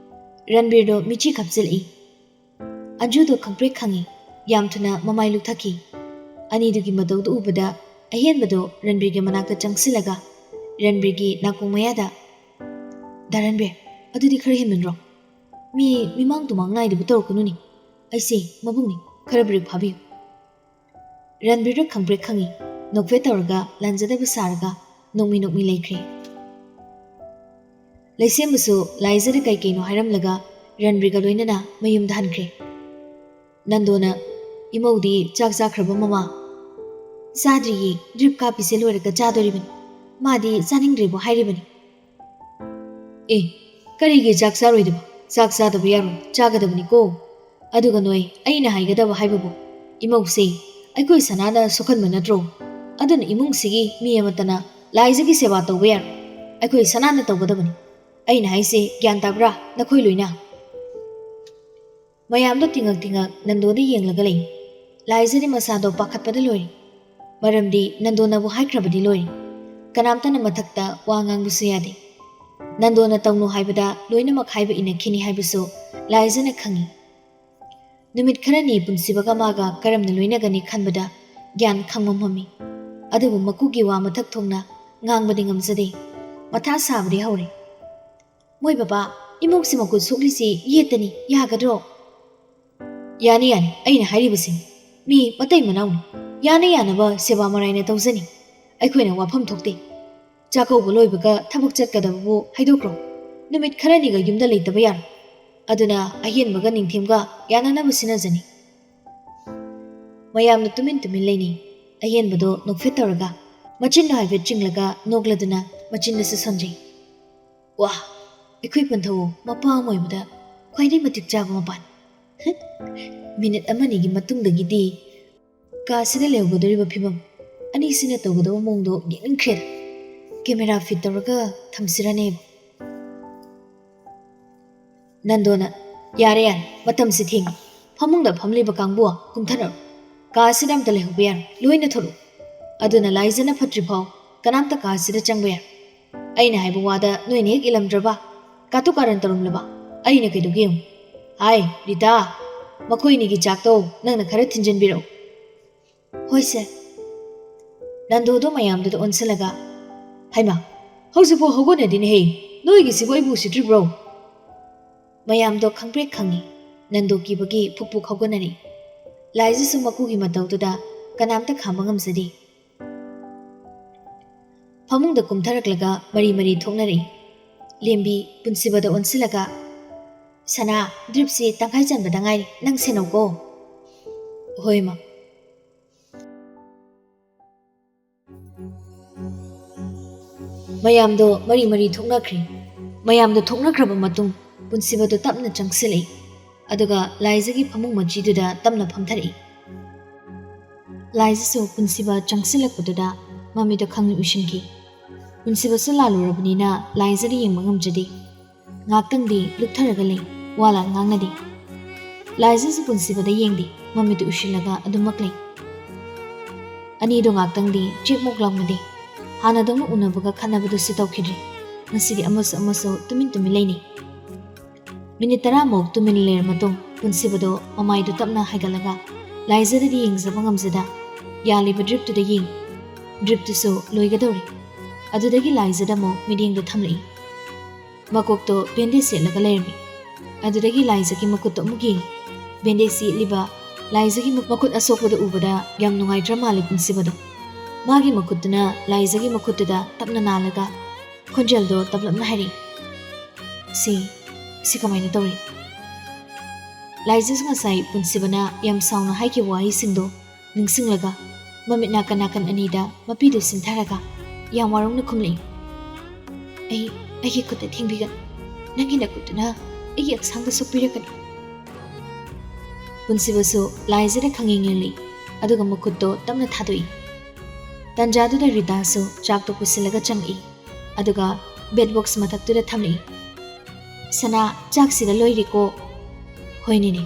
ꯔꯟꯕꯤꯔꯗꯨ ꯃꯤꯠꯆꯤ ꯈꯞꯆꯤꯜꯂꯛꯏ꯫ ꯑꯟꯖꯨꯗꯨ ꯈꯪꯄ꯭ꯔꯦꯛ ꯈꯪꯉꯤ꯫ ꯌꯥꯝ ꯊꯨꯅ ꯃꯃꯥꯏ ꯂꯨꯛꯊꯈꯤ꯫ ꯑꯅꯤꯗꯨꯒꯤ ꯃꯇꯧꯗꯨ ꯎꯕꯗ ꯑꯍꯦꯟꯕꯗꯨ ꯔꯟꯕꯤꯔꯒꯤ ꯃꯅꯥꯛꯇ ꯆꯪꯁꯤꯜꯂꯒ, ꯔꯟꯕꯤꯔꯒꯤ ꯅꯥꯀꯣꯡ ꯃꯌꯥꯗ, "ꯗꯥ ꯔꯟꯕꯤꯔ, ꯑꯗꯨꯗꯤ ꯈꯔ ꯍꯦꯟꯃꯟꯗ꯭ꯔꯣ? ꯃꯤ ꯃꯤꯃꯥꯡ ꯇꯨꯃꯥꯡ ꯅꯥꯏꯗꯕ ꯇꯧꯔꯛꯀꯅꯨꯅꯦ꯫ ꯑꯩꯁꯦ ꯃꯕꯨꯡꯅꯤ, ꯈꯔ ꯕ꯭ꯔꯦꯛ ꯐꯥꯕꯤꯌꯨ꯫" ꯔꯟꯕꯤꯔꯗ ꯈꯪꯕ꯭ꯔꯦꯛ ꯈꯪꯉꯤ꯫ ꯅꯣꯛꯐꯦꯠ ꯇꯧꯔꯒ, ꯂꯥꯟꯖꯗꯕ ꯁꯥꯔꯒ, ꯅꯣꯛꯃꯤ ꯅꯣꯛꯃꯤ ꯂꯩꯈ꯭ꯔꯦ꯫ ꯂꯩꯁꯦꯝꯕꯁꯨ ꯂꯥꯏꯖꯗ ꯀꯩ ꯀꯩꯅꯣ ꯍꯥꯏꯔꯝꯂꯒ, ꯔꯟꯕꯤꯔꯒ ꯂꯣꯏꯅꯅ ꯃꯌꯨꯝꯗ ꯍꯟꯈ꯭ꯔꯦ꯫ ꯅꯟꯗꯣꯅ, "ꯏꯃꯧꯗꯤ ꯆꯥꯛ ꯆꯥꯈ꯭ꯔꯕ, ꯃꯃꯥ?" "ꯆꯥꯗ꯭ꯔꯤꯌꯦ, ꯗ꯭ꯔꯤꯞ ꯀꯥꯞꯄꯤꯁꯦ ꯂꯣꯏꯔꯒ ꯆꯥꯗꯣꯔꯤꯕꯅꯤ꯫ ꯃꯥꯗꯤ ꯆꯥꯅꯤꯡꯗ꯭ꯔꯦꯕꯨ ꯍꯥꯏꯔꯤꯕꯅꯤ꯫" "ꯑꯦ, ꯀꯔꯤꯒꯤ ꯆꯥꯛ ꯆꯥꯔꯣꯏꯗꯕ? ꯆꯥꯛ ꯆꯥꯗꯕ ꯌꯥꯔꯣꯏ, ꯆꯥꯒꯗꯕꯅꯤꯀꯣ꯫ ꯑꯗꯨꯒ ꯅꯣꯏ, ꯑꯩꯅ ꯍꯥꯏꯒꯗꯕ ꯍꯥꯏꯕꯕꯨ, ꯏꯃꯧꯁꯦ ꯑꯩꯈꯣꯏ ꯁꯅꯥꯅ ꯁꯣꯛꯍꯟꯕ ꯅꯠꯇ꯭ꯔꯣ? ꯑꯗꯨꯅ ꯏꯃꯨꯡꯁꯤꯒꯤ ꯃꯤ ꯑꯃꯠꯇꯅ ꯂꯥꯏꯖꯒꯤ ꯁꯦꯕꯥ ꯇꯧꯕ ꯌꯥꯔꯣꯏ꯫ ꯑꯩꯈꯣꯏ ꯁꯅꯥꯅ ꯇꯧꯒꯗꯕꯅꯤ꯫ ꯑꯩꯅ ꯍꯥꯏꯁꯦ ꯒ꯭ꯌꯥꯟ ꯇꯥꯕ꯭ꯔꯥ, ꯅꯈꯣꯏ ꯂꯣꯏꯅ?" ꯃꯌꯥꯝꯗꯣ ꯇꯤꯉꯛ ꯇꯤꯉꯛ ꯅꯟꯗꯣꯗ ꯌꯦꯡꯂꯒ ꯂꯩ꯫ ꯂꯥꯏꯖꯗꯤ ꯃꯁꯥꯗꯣ ꯄꯥꯈꯠꯄꯗ ꯂꯣꯏꯔꯦ꯫ ꯃꯔꯝꯗꯤ ꯅꯟꯗꯣꯅꯕꯨ ꯍꯥꯏꯈ꯭ꯔꯕꯗꯤ ꯂꯣꯏꯔꯦ꯫ ꯀꯅꯥꯝꯇꯅ ꯃꯊꯛꯇ ꯋꯥ ꯉꯥꯡꯕꯁꯨ ꯌꯥꯗꯦ꯫ ꯅꯟꯗꯣꯅ ꯇꯧꯅꯨ ꯍꯥꯏꯕꯗ ꯂꯣꯏꯅꯃꯛ ꯍꯥꯏꯕ ꯏꯟꯅꯈꯤꯅꯤ ꯍꯥꯏꯕꯁꯨ ꯂꯥꯏꯖꯅ ꯈꯪꯏ꯫ ꯅꯨꯃꯤꯠ ꯈꯔꯅꯤ ꯄꯨꯟꯁꯤꯕꯒ ꯃꯥꯒ ꯀꯔꯝꯅ ꯂꯣꯏꯅꯒꯅꯤ ꯈꯟꯕꯗ ꯒ꯭ꯌꯥꯟ ꯈꯪꯃꯝ ꯃꯝꯃꯤ꯫ ꯑꯗꯨꯕꯨ ꯃꯀꯨꯒꯤ ꯋꯥ ꯃꯊꯛ ꯊꯣꯡꯅ ꯉꯥꯡꯕꯗꯤ ꯉꯝꯖꯗꯦ꯫ ꯃꯊꯥ ꯁꯥꯕꯗꯤ ꯍꯧꯔꯦ꯫ "ꯃꯣꯏ ꯕꯕꯥ, ꯏꯃꯧꯁꯤ ꯃꯈꯨꯠ ꯁꯣꯛꯂꯤꯁꯤ ꯌꯦꯠꯇꯅꯤ, ꯌꯥꯒꯗ꯭ꯔꯣ?" "ꯌꯥꯅꯤ, ꯌꯥꯅꯤ, ꯑꯩꯅ ꯍꯥꯏꯔꯤꯕꯁꯤꯅꯤ꯫ ꯃꯤ ꯃꯇꯩ ꯃꯅꯥꯎꯅꯤ꯫ ꯌꯥꯅ ꯌꯥꯅꯕ ꯁꯦꯕꯥ ꯃꯔꯥꯏꯅ ꯇꯧꯖꯅꯤ꯫ ꯑꯩꯈꯣꯏꯅ ꯋꯥꯐꯝ ꯊꯣꯛꯇꯦ꯫ ꯆꯥꯛꯀꯧꯕ ꯂꯣꯏꯕꯒ ꯊꯕꯛ ꯆꯠꯀꯗꯕꯕꯨ ꯍꯥꯏꯗꯣꯛꯈ꯭ꯔꯣ꯫ ꯅꯨꯃꯤꯠ ꯈꯔꯅꯤꯒ ꯌꯨꯝꯗ ꯂꯩꯇꯕ ꯌꯥꯔꯣꯏ꯫ ꯑꯗꯨꯅ ꯑꯍꯦꯟꯕꯒ ꯅꯤꯡꯊꯦꯝꯒ ꯌꯥꯅꯅꯕ ꯁꯤꯟꯅꯖꯅꯤ꯫" ꯃꯌꯥꯝꯅ ꯇꯨꯃꯤꯟ ꯇꯨꯃꯤꯟ ꯂꯩꯅꯩ꯫ ꯑꯍꯦꯟꯕꯗꯣ ꯅꯣꯛꯐꯦꯠ ꯇꯧꯔꯒ, ꯃꯆꯤꯟꯗꯣ ꯍꯥꯏꯐꯦꯠ ꯆꯤꯡꯂꯒ ꯅꯣꯛꯂꯗꯨꯅ ꯃꯆꯤꯟꯗꯁꯨ ꯁꯣꯟꯖꯩ꯫ "ꯋꯥ, ꯑꯩꯈꯣꯏ ꯄꯟꯊꯧ ꯃꯄꯥ ꯑꯃ ꯑꯣꯏꯕꯗ ꯈ꯭ꯋꯥꯏꯗꯒꯤ ꯃꯇꯤꯛ ꯆꯥꯕ ꯃꯄꯥꯅꯤ꯫" ꯃꯤꯅꯤꯠ ꯑꯃꯅꯤꯒꯤ ꯃꯇꯨꯡꯗꯒꯤꯗꯤ ꯀꯥꯁꯤꯗ ꯂꯩꯍꯧꯒꯗꯧꯔꯤꯕ ꯐꯤꯕꯝ ꯑꯅꯤꯁꯤꯅ ꯇꯧꯒꯗꯕ ꯃꯑꯣꯡꯗꯣ ꯌꯦꯡꯅꯤꯡꯈ꯭ꯔꯦꯗ꯫ ꯀꯦꯃꯦꯔꯥ ꯐꯤꯠ ꯇꯧꯔꯒ ꯊꯝꯁꯤꯔꯅꯦꯕ꯫ ꯅꯟꯗꯣꯅ, "ꯌꯥꯔꯦ, ꯌꯥꯔꯦ, ꯃꯇꯝꯁꯤ ꯊꯦꯡꯉꯦ꯫ ꯐꯃꯨꯡꯗ ꯐꯝꯂꯤꯕ ꯀꯥꯡꯕꯨ ꯀꯨꯝꯊꯅꯔꯣ꯫ ꯀꯥ ꯑꯁꯤꯗ ꯑꯝꯇ ꯂꯩꯍꯧꯕ ꯌꯥꯔꯣꯏ꯫ ꯂꯣꯏꯅ ꯊꯣꯛꯂꯛꯎ꯫ ꯑꯗꯨꯅ ꯂꯥꯏꯖꯅ ꯐꯠꯇ꯭ꯔꯤꯐꯥꯎ ꯀꯅꯥꯝꯇ ꯀꯥ ꯑꯁꯤꯗ ꯆꯪꯕ ꯌꯥꯔꯣꯏ꯫ ꯑꯩꯅ ꯍꯥꯏꯕ ꯋꯥꯗ ꯅꯣꯏꯅ ꯍꯦꯛ ꯏꯜꯂꯝꯗ꯭ꯔꯕ, ꯀꯥꯇꯨ ꯀꯥꯔꯟ ꯇꯧꯔꯝꯂꯕ, ꯑꯩꯅ ꯀꯩꯗꯧꯒꯦ ꯌꯦꯡꯉꯨ꯫ ꯍꯥꯏ, ꯔꯤꯇꯥ, ꯃꯈꯣꯏꯅꯤꯒꯤ ꯆꯥꯛꯇꯣ ꯅꯪꯅ ꯈꯔ ꯊꯤꯟꯖꯤꯟꯕꯤꯔꯛꯎ꯫" "ꯍꯣꯏ ꯁꯦ꯫" ꯅꯟꯗꯣꯗꯣ ꯃꯌꯥꯝꯗꯨꯗ ꯑꯣꯟꯁꯤꯜꯂꯒ, "ꯍꯩꯃꯥ, ꯍꯧꯖꯤꯛꯐꯥꯎ ꯍꯧꯒꯠꯅꯗꯦꯅꯦꯍꯦ, ꯅꯣꯏꯒꯤꯁꯤꯕꯨ ꯑꯩꯕꯨ ꯎꯁꯤꯠꯇ꯭ꯔꯤꯕ꯭ꯔꯣ?" ꯃꯌꯥꯝꯗꯣ ꯈꯪꯄ꯭ꯔꯦꯛ ꯈꯪꯉꯤ꯫ ꯅꯟꯗꯣ ꯀꯤꯕꯒꯤ ꯐꯨꯛ ꯐꯨꯛ ꯍꯧꯒꯠꯅꯔꯤ꯫ ꯂꯥꯏꯖꯁꯨ ꯃꯀꯨꯒꯤ ꯃꯇꯧꯗꯨꯗ ꯀꯅꯥꯝꯇ ꯈꯥꯝꯕ ꯉꯝꯖꯗꯦ꯫ ꯐꯃꯨꯡꯗ ꯀꯨꯝꯊꯔꯛꯂꯒ ꯃꯔꯤ ꯃꯔꯤ ꯊꯣꯛꯅꯔꯛꯏ꯫ ꯂꯦꯝꯕꯤ ꯄꯨꯟꯁꯤꯕꯗ ꯑꯣꯟꯁꯤꯜꯂꯒ, "ꯁꯅꯥ, ꯗ꯭ꯔꯤꯞꯁꯤ ꯇꯪꯈꯥꯏ ꯆꯟꯕꯗ ꯉꯥꯏꯔꯤ, ꯅꯪ ꯁꯦꯟꯅꯧꯀꯣ꯫" "ꯍꯣꯏ, ꯃꯥ꯫" ꯃꯌꯥꯝꯗꯣ ꯃꯔꯤ ꯃꯔꯤ ꯊꯣꯛꯅꯈ꯭ꯔꯦ꯫ ꯃꯌꯥꯝꯗꯣ ꯊꯣꯛꯅꯈ꯭ꯔꯕ ꯃꯇꯨꯡ, ꯄꯨꯟꯁꯤꯕꯗꯣ ꯇꯞꯅ ꯆꯪꯁꯤꯜꯂꯛꯏ, ꯑꯗꯨꯒ ꯂꯥꯏꯖꯒꯤ ꯐꯃꯨꯡ ꯃꯆꯤꯗꯨꯗ ꯇꯞꯅ ꯐꯝꯊꯔꯛꯏ꯫ ꯂꯥꯏꯖꯁꯨ ꯄꯨꯟꯁꯤꯕ ꯆꯪꯁꯤꯜꯂꯛꯄꯗꯨꯗ ꯃꯃꯤꯠꯇ ꯈꯪꯉꯤ ꯎꯏꯁꯤꯟꯈꯤ꯫ ꯄꯨꯟꯁꯤꯕꯁꯨ ꯂꯥꯜꯂꯨꯔꯕꯅꯤꯅ ꯂꯥꯏꯖꯗ ꯌꯦꯡꯕ ꯉꯝꯖꯗꯦ꯫ ꯉꯥꯛꯇꯪꯗꯤ ꯂꯨꯞꯊꯔꯒ ꯂꯩ, ꯋꯥ ꯂꯥꯟ ꯉꯥꯡꯅꯗꯦ꯫ ꯂꯥꯏꯖꯁꯨ ꯄꯨꯟꯁꯤꯕꯗ ꯌꯦꯡꯗꯦ, ꯃꯃꯤꯠꯇ ꯎꯏꯁꯤꯜꯂꯒ ꯑꯗꯨꯃꯛ ꯂꯩ꯫ ꯑꯅꯤꯗꯣ ꯉꯥꯛꯇꯪꯗꯤ ꯆꯦꯛꯃꯣꯛ ꯂꯥꯎꯅꯗꯦ꯫ ꯍꯥꯟꯅꯗꯧꯅ ꯎꯅꯕꯒ ꯈꯠꯅꯕꯗꯨꯁꯨ ꯇꯧꯈꯤꯗ꯭ꯔꯦ꯫ ꯉꯁꯤꯗꯤ ꯑꯃꯁꯨ ꯑꯃꯁꯨ ꯇꯨꯃꯤꯟ ꯇꯨꯃꯤꯟ ꯂꯩꯅꯩ꯫ ꯃꯤꯅꯤꯠ ꯇꯔꯥꯃꯨꯛ ꯇꯨꯃꯤꯟ ꯂꯩꯔ ꯃꯇꯨꯡ, ꯄꯨꯟꯁꯤꯕꯗꯣ ꯃꯃꯥꯏꯗꯨ ꯇꯞꯅ ꯍꯥꯏꯒꯠꯂꯒ ꯂꯥꯏꯖꯗꯗꯤ ꯌꯦꯡꯖꯕ ꯉꯝꯖꯗ, ꯌꯥꯜꯂꯤꯕ ꯗ꯭ꯔꯤꯞꯇꯨꯗ ꯌꯦꯡꯉꯤ꯫ ꯗ꯭ꯔꯤꯞꯇꯨꯁꯨ ꯂꯣꯏꯒꯗꯧꯔꯦ꯫ ꯑꯗꯨꯗꯒꯤ ꯂꯥꯏꯖꯗ ꯑꯃꯨꯛ ꯃꯤꯠꯌꯦꯡꯗꯣ ꯊꯝꯂꯛꯏ꯫ ꯃꯀꯣꯛꯇꯣ ꯕꯦꯟꯗꯦꯖ ꯁꯦꯠꯂꯒ ꯂꯩꯔꯝꯃꯤ꯫ ꯑꯗꯨꯗꯒꯤ ꯂꯥꯏꯖꯒꯤ ꯃꯈꯨꯠꯇꯣ ꯑꯃꯨꯛ ꯌꯦꯡꯉꯤ꯫ ꯕꯦꯟꯗꯦꯖ ꯌꯦꯠꯂꯤꯕ ꯂꯥꯏꯖꯒꯤ ꯃꯈꯨꯠ ꯑꯁꯣꯛꯄꯗꯨ ꯎꯕꯗ ꯌꯥꯝ ꯅꯨꯡꯉꯥꯏꯇ꯭ꯔ ꯃꯥꯜꯂꯦ ꯄꯨꯟꯁꯤꯕꯗꯣ꯫ ꯃꯥꯒꯤ ꯃꯈꯨꯠꯇꯨꯅ ꯂꯥꯏꯖꯒꯤ ꯃꯈꯨꯠꯇꯨꯗ ꯇꯞꯅ ꯅꯥꯜꯂꯒ ꯈꯣꯟꯖꯦꯜꯗꯣ ꯇꯞꯂꯞꯅ ꯍꯥꯏꯔꯛꯏ, "ꯁꯤ, ꯁꯤ ꯀꯃꯥꯏꯅ ꯇꯧꯔꯤ?" ꯂꯥꯏꯖꯁꯨ ꯉꯁꯥꯏ ꯄꯨꯟꯁꯤꯕꯅ ꯌꯥꯝ ꯁꯥꯎꯅ ꯍꯥꯏꯈꯤꯕ ꯋꯥꯍꯩꯁꯤꯡꯗꯣ ꯅꯤꯡꯁꯤꯡꯂꯒ ꯃꯃꯤꯠ ꯅꯥꯀꯟ ꯅꯥꯀꯟ ꯑꯅꯤꯗ ꯃꯄꯤꯗꯨ ꯁꯤꯟꯊꯔꯒ ꯌꯥꯝ ꯋꯥꯔꯧꯅ ꯈꯨꯝꯂꯛꯏ, "ꯑꯩ, ꯑꯩꯒꯤ ꯈꯨꯠꯇ ꯊꯦꯡꯕꯤꯒꯅꯨ꯫ ꯅꯪꯒꯤ ꯅꯈꯨꯠꯇꯨꯅ ꯑꯩꯒꯤ ꯍꯛꯆꯥꯡꯗ ꯁꯣꯛꯄꯤꯔꯛꯀꯅꯤ꯫" ꯄꯨꯟꯁꯤꯕꯁꯨ ꯂꯥꯏꯖꯗ ꯈꯪꯌꯦꯡ ꯌꯦꯡꯂꯛꯏ, ꯑꯗꯨꯒ ꯃꯈꯨꯠꯇꯣ ꯇꯞꯅ ꯊꯥꯗꯣꯛꯏ꯫ ꯇꯟꯖꯥꯗꯨꯗ ꯔꯤꯇꯥꯁꯨ ꯆꯥꯛꯇꯣ ꯄꯨꯁꯤꯜꯂꯒ ꯆꯪꯉꯛꯏ, ꯑꯗꯨꯒ ꯕꯦꯠ ꯕꯣꯛꯁ ꯃꯊꯛꯇꯨꯗ ꯊꯝꯂꯛꯏ꯫ "ꯁꯅꯥ, ꯆꯥꯛꯁꯤꯗ ꯂꯣꯏꯔꯦꯀꯣ?" "ꯍꯣꯏ, ꯅꯦꯅꯦ꯫"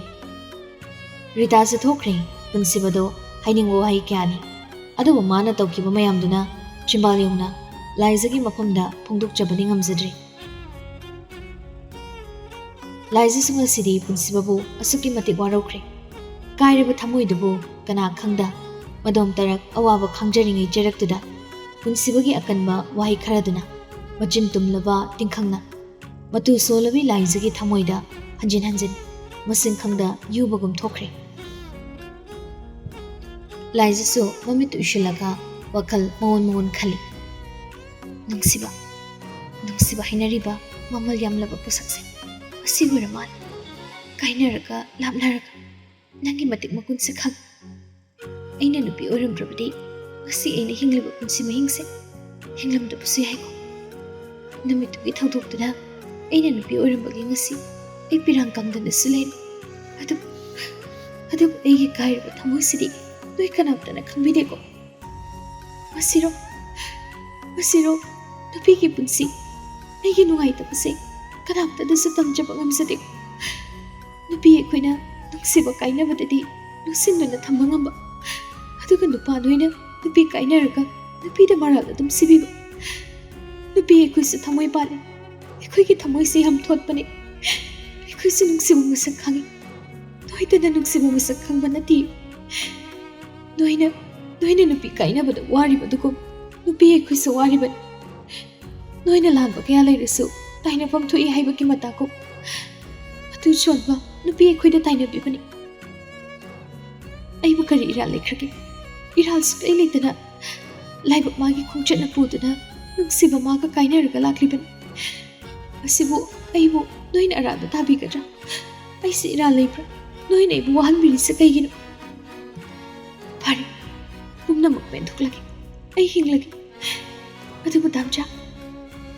ꯔꯤꯇꯥꯁꯨ ꯊꯣꯛꯈ꯭ꯔꯦ꯫ ꯄꯨꯟꯁꯤꯕꯗꯣ ꯍꯥꯏꯅꯤꯡꯕ ꯋꯥꯍꯩ ꯀꯌꯥꯅꯤ, ꯑꯗꯨꯕꯨ ꯃꯥꯅ ꯇꯧꯈꯤꯕ ꯃꯌꯥꯝꯗꯨꯅ ꯆꯤꯝꯕꯥꯜ ꯌꯧꯅ ꯂꯥꯏꯖꯒꯤ ꯃꯐꯝꯗ ꯐꯣꯡꯗꯣꯛꯆꯕꯗꯤ ꯉꯝꯖꯗ꯭ꯔꯦ꯫ ꯂꯥꯏꯖꯁꯨ ꯉꯁꯤꯗꯤ ꯄꯨꯟꯁꯤꯕꯕꯨ ꯑꯁꯨꯛꯀꯤ ꯃꯇꯤꯛ ꯋꯥꯔꯧꯈ꯭ꯔꯦ꯫ ꯀꯥꯏꯔꯕ ꯊꯃꯣꯏꯗꯨꯕꯨ ꯀꯅꯥ ꯈꯪꯗ ꯃꯗꯣꯝ ꯇꯔꯛ ꯑꯋꯥꯕ ꯈꯥꯡꯖꯔꯤꯉꯩ ꯆꯩꯔꯛꯇꯨꯗ ꯄꯨꯟꯁꯤꯕꯒꯤ ꯑꯀꯟꯕ ꯋꯥꯍꯩ ꯈꯔꯗꯨꯅ ꯃꯆꯤꯟ ꯇꯨꯝꯂꯕ ꯇꯤꯡꯈꯪꯅ ꯃꯇꯨ ꯁꯣꯜꯂꯕꯤ ꯂꯥꯏꯖꯒꯤ ꯊꯃꯣꯏꯗ ꯍꯟꯖꯤꯟ ꯍꯟꯖꯤꯟ ꯃꯁꯤꯡ ꯈꯪꯗ ꯌꯨꯕꯒꯨꯝ ꯊꯣꯛꯈ꯭ꯔꯦ꯫ ꯂꯥꯏꯖꯁꯨ ꯃꯃꯤꯠ ꯎꯏꯁꯤꯜꯂꯒ ꯋꯥꯈꯜ ꯃꯑꯣꯟ ꯃꯑꯣꯟ ꯈꯜꯂꯤ꯫ ꯅꯨꯡꯁꯤꯕ, ꯅꯨꯡꯁꯤꯕ ꯍꯥꯏꯅꯔꯤꯕ ꯃꯃꯜ ꯌꯥꯝꯂꯕ ꯄꯣꯠꯁꯛꯁꯦ ꯑꯁꯤ ꯑꯣꯏꯔ ꯃꯥꯜꯂꯦ꯫ ꯀꯥꯏꯅꯔꯒ ꯂꯥꯞꯅꯔꯒ ꯅꯪꯒꯤ ꯃꯇꯤꯛ ꯃꯒꯨꯟꯁꯦ ꯈꯪ꯫ ꯑꯩꯅ ꯅꯨꯄꯤ ꯑꯣꯏꯔꯝꯗ꯭ꯔꯕꯗꯤ ꯉꯁꯤ ꯑꯩꯅ ꯍꯤꯡꯂꯤꯕ ꯄꯨꯟꯁꯤ ꯃꯍꯤꯡꯁꯦ ꯍꯤꯡꯂꯝꯗꯕꯁꯨ ꯌꯥꯏꯀꯣ꯫ ꯅꯨꯃꯤꯠꯇꯨꯒꯤ ꯊꯧꯗꯣꯛꯇꯨꯅ ꯑꯩꯅ ꯅꯨꯄꯤ ꯑꯣꯏꯔꯝꯕꯒꯤ ꯉꯁꯤ ꯑꯩ ꯄꯤꯔꯥꯡ ꯀꯪꯗꯅꯁꯨ ꯂꯩꯔꯦ꯫ ꯑꯗꯨꯕꯨ, ꯑꯗꯨꯕꯨ ꯑꯩꯒꯤ ꯀꯥꯏꯔꯕ ꯊꯃꯣꯏꯁꯤꯗꯤ ꯅꯣꯏ ꯀꯅꯥꯝꯇꯅ ꯈꯪꯕꯤꯗꯦꯀꯣ꯫ ꯃꯁꯤꯔꯣ, ꯃꯁꯤꯔꯣ ꯅꯨꯄꯤꯒꯤ ꯄꯨꯟꯁꯤ꯫ ꯑꯩꯒꯤ ꯅꯨꯡꯉꯥꯏꯇꯕꯁꯦ ꯀꯅꯥꯝꯇꯗꯁꯨ ꯇꯝꯖꯕ ꯉꯝꯖꯗꯦ꯫ ꯅꯨꯄꯤ ꯑꯩꯈꯣꯏꯅ ꯅꯨꯡꯁꯤꯕ ꯀꯥꯏꯅꯕꯗꯗꯤ ꯂꯣꯠꯁꯤꯟꯗꯨꯅ ꯊꯝꯕ ꯉꯝꯕ, ꯑꯗꯨꯒ ꯅꯨꯄꯥ ꯅꯣꯏꯅ ꯅꯨꯄꯤ ꯀꯥꯏꯅꯔꯒ ꯅꯨꯄꯤꯗ ꯃꯔꯥꯜ ꯑꯗꯨꯝ ꯁꯤꯕꯤꯕ꯫ ꯅꯨꯄꯤ ꯑꯩꯈꯣꯏꯁꯨ ꯊꯃꯣꯏ ꯄꯥꯜꯂꯤ꯫ ꯑꯩꯈꯣꯏꯒꯤ ꯊꯃꯣꯏꯁꯦ ꯌꯥꯝ ꯊꯣꯠꯄꯅꯤ꯫ ꯑꯩꯈꯣꯏꯁꯨ ꯅꯨꯡꯁꯤꯕ ꯃꯁꯛ ꯈꯪꯉꯤ꯫ ꯅꯣꯏꯗꯅ ꯅꯨꯡꯁꯤꯕ ꯃꯁꯛ ꯈꯪꯕ ꯅꯠꯇꯦ꯫ ꯅꯣꯏꯅ, ꯅꯣꯏꯅ ꯅꯨꯄꯤ ꯀꯥꯏꯅꯕꯗ ꯋꯥꯔꯤꯕꯗꯨꯒꯨꯝ ꯅꯨꯄꯤ ꯑꯩꯈꯣꯏꯁꯨ ꯋꯥꯔꯤꯕꯅꯤ꯫ ꯅꯣꯏꯅ ꯂꯥꯟꯕ ꯀꯌꯥ ꯂꯩꯔꯁꯨ ꯇꯥꯏꯅꯐꯝ ꯊꯣꯛꯏ ꯍꯥꯏꯕꯒꯤ ꯃꯇꯥꯒꯨꯝ ꯃꯇꯨ ꯁꯣꯟꯕ ꯅꯨꯄꯤ ꯑꯩꯈꯣꯏꯗ ꯇꯥꯏꯅꯕꯤꯕꯅꯤ꯫ ꯑꯩꯕꯨ ꯀꯔꯤ ꯏꯔꯥꯜ ꯂꯩꯈ꯭ꯔꯒꯦ? ꯏꯔꯥꯜ ꯁꯨꯛꯂꯩ ꯂꯩꯇꯅ ꯂꯥꯏꯕꯛ ꯃꯥꯒꯤ ꯈꯣꯡꯆꯠꯅ ꯄꯨꯗꯨꯅ ꯅꯨꯡꯁꯤꯕ ꯃꯥꯒ ꯀꯥꯏꯅꯔꯒ ꯂꯥꯛꯂꯤꯕꯅꯤ꯫ ꯑꯁꯤꯕꯨ ꯑꯩꯕꯨ ꯅꯣꯏꯅ ꯑꯔꯥꯟꯕ ꯇꯥꯕꯤꯒꯗ꯭ꯔꯥ? ꯑꯩꯁꯤ ꯏꯔꯥꯜ ꯂꯩꯕ꯭ꯔꯥ? ꯅꯣꯏꯅ ꯑꯩꯕꯨ ꯋꯥꯍꯟꯕꯤꯔꯤꯁꯦ ꯀꯩꯒꯤꯅꯣ? ꯐꯔꯦ, ꯄꯨꯝꯅꯃꯛ ꯄꯦꯟꯊꯣꯛꯂꯒꯦ꯫ ꯑꯩ ꯍꯤꯡꯂꯒꯦ꯫ ꯑꯗꯨꯕꯨ ꯗꯥꯝꯆꯥ,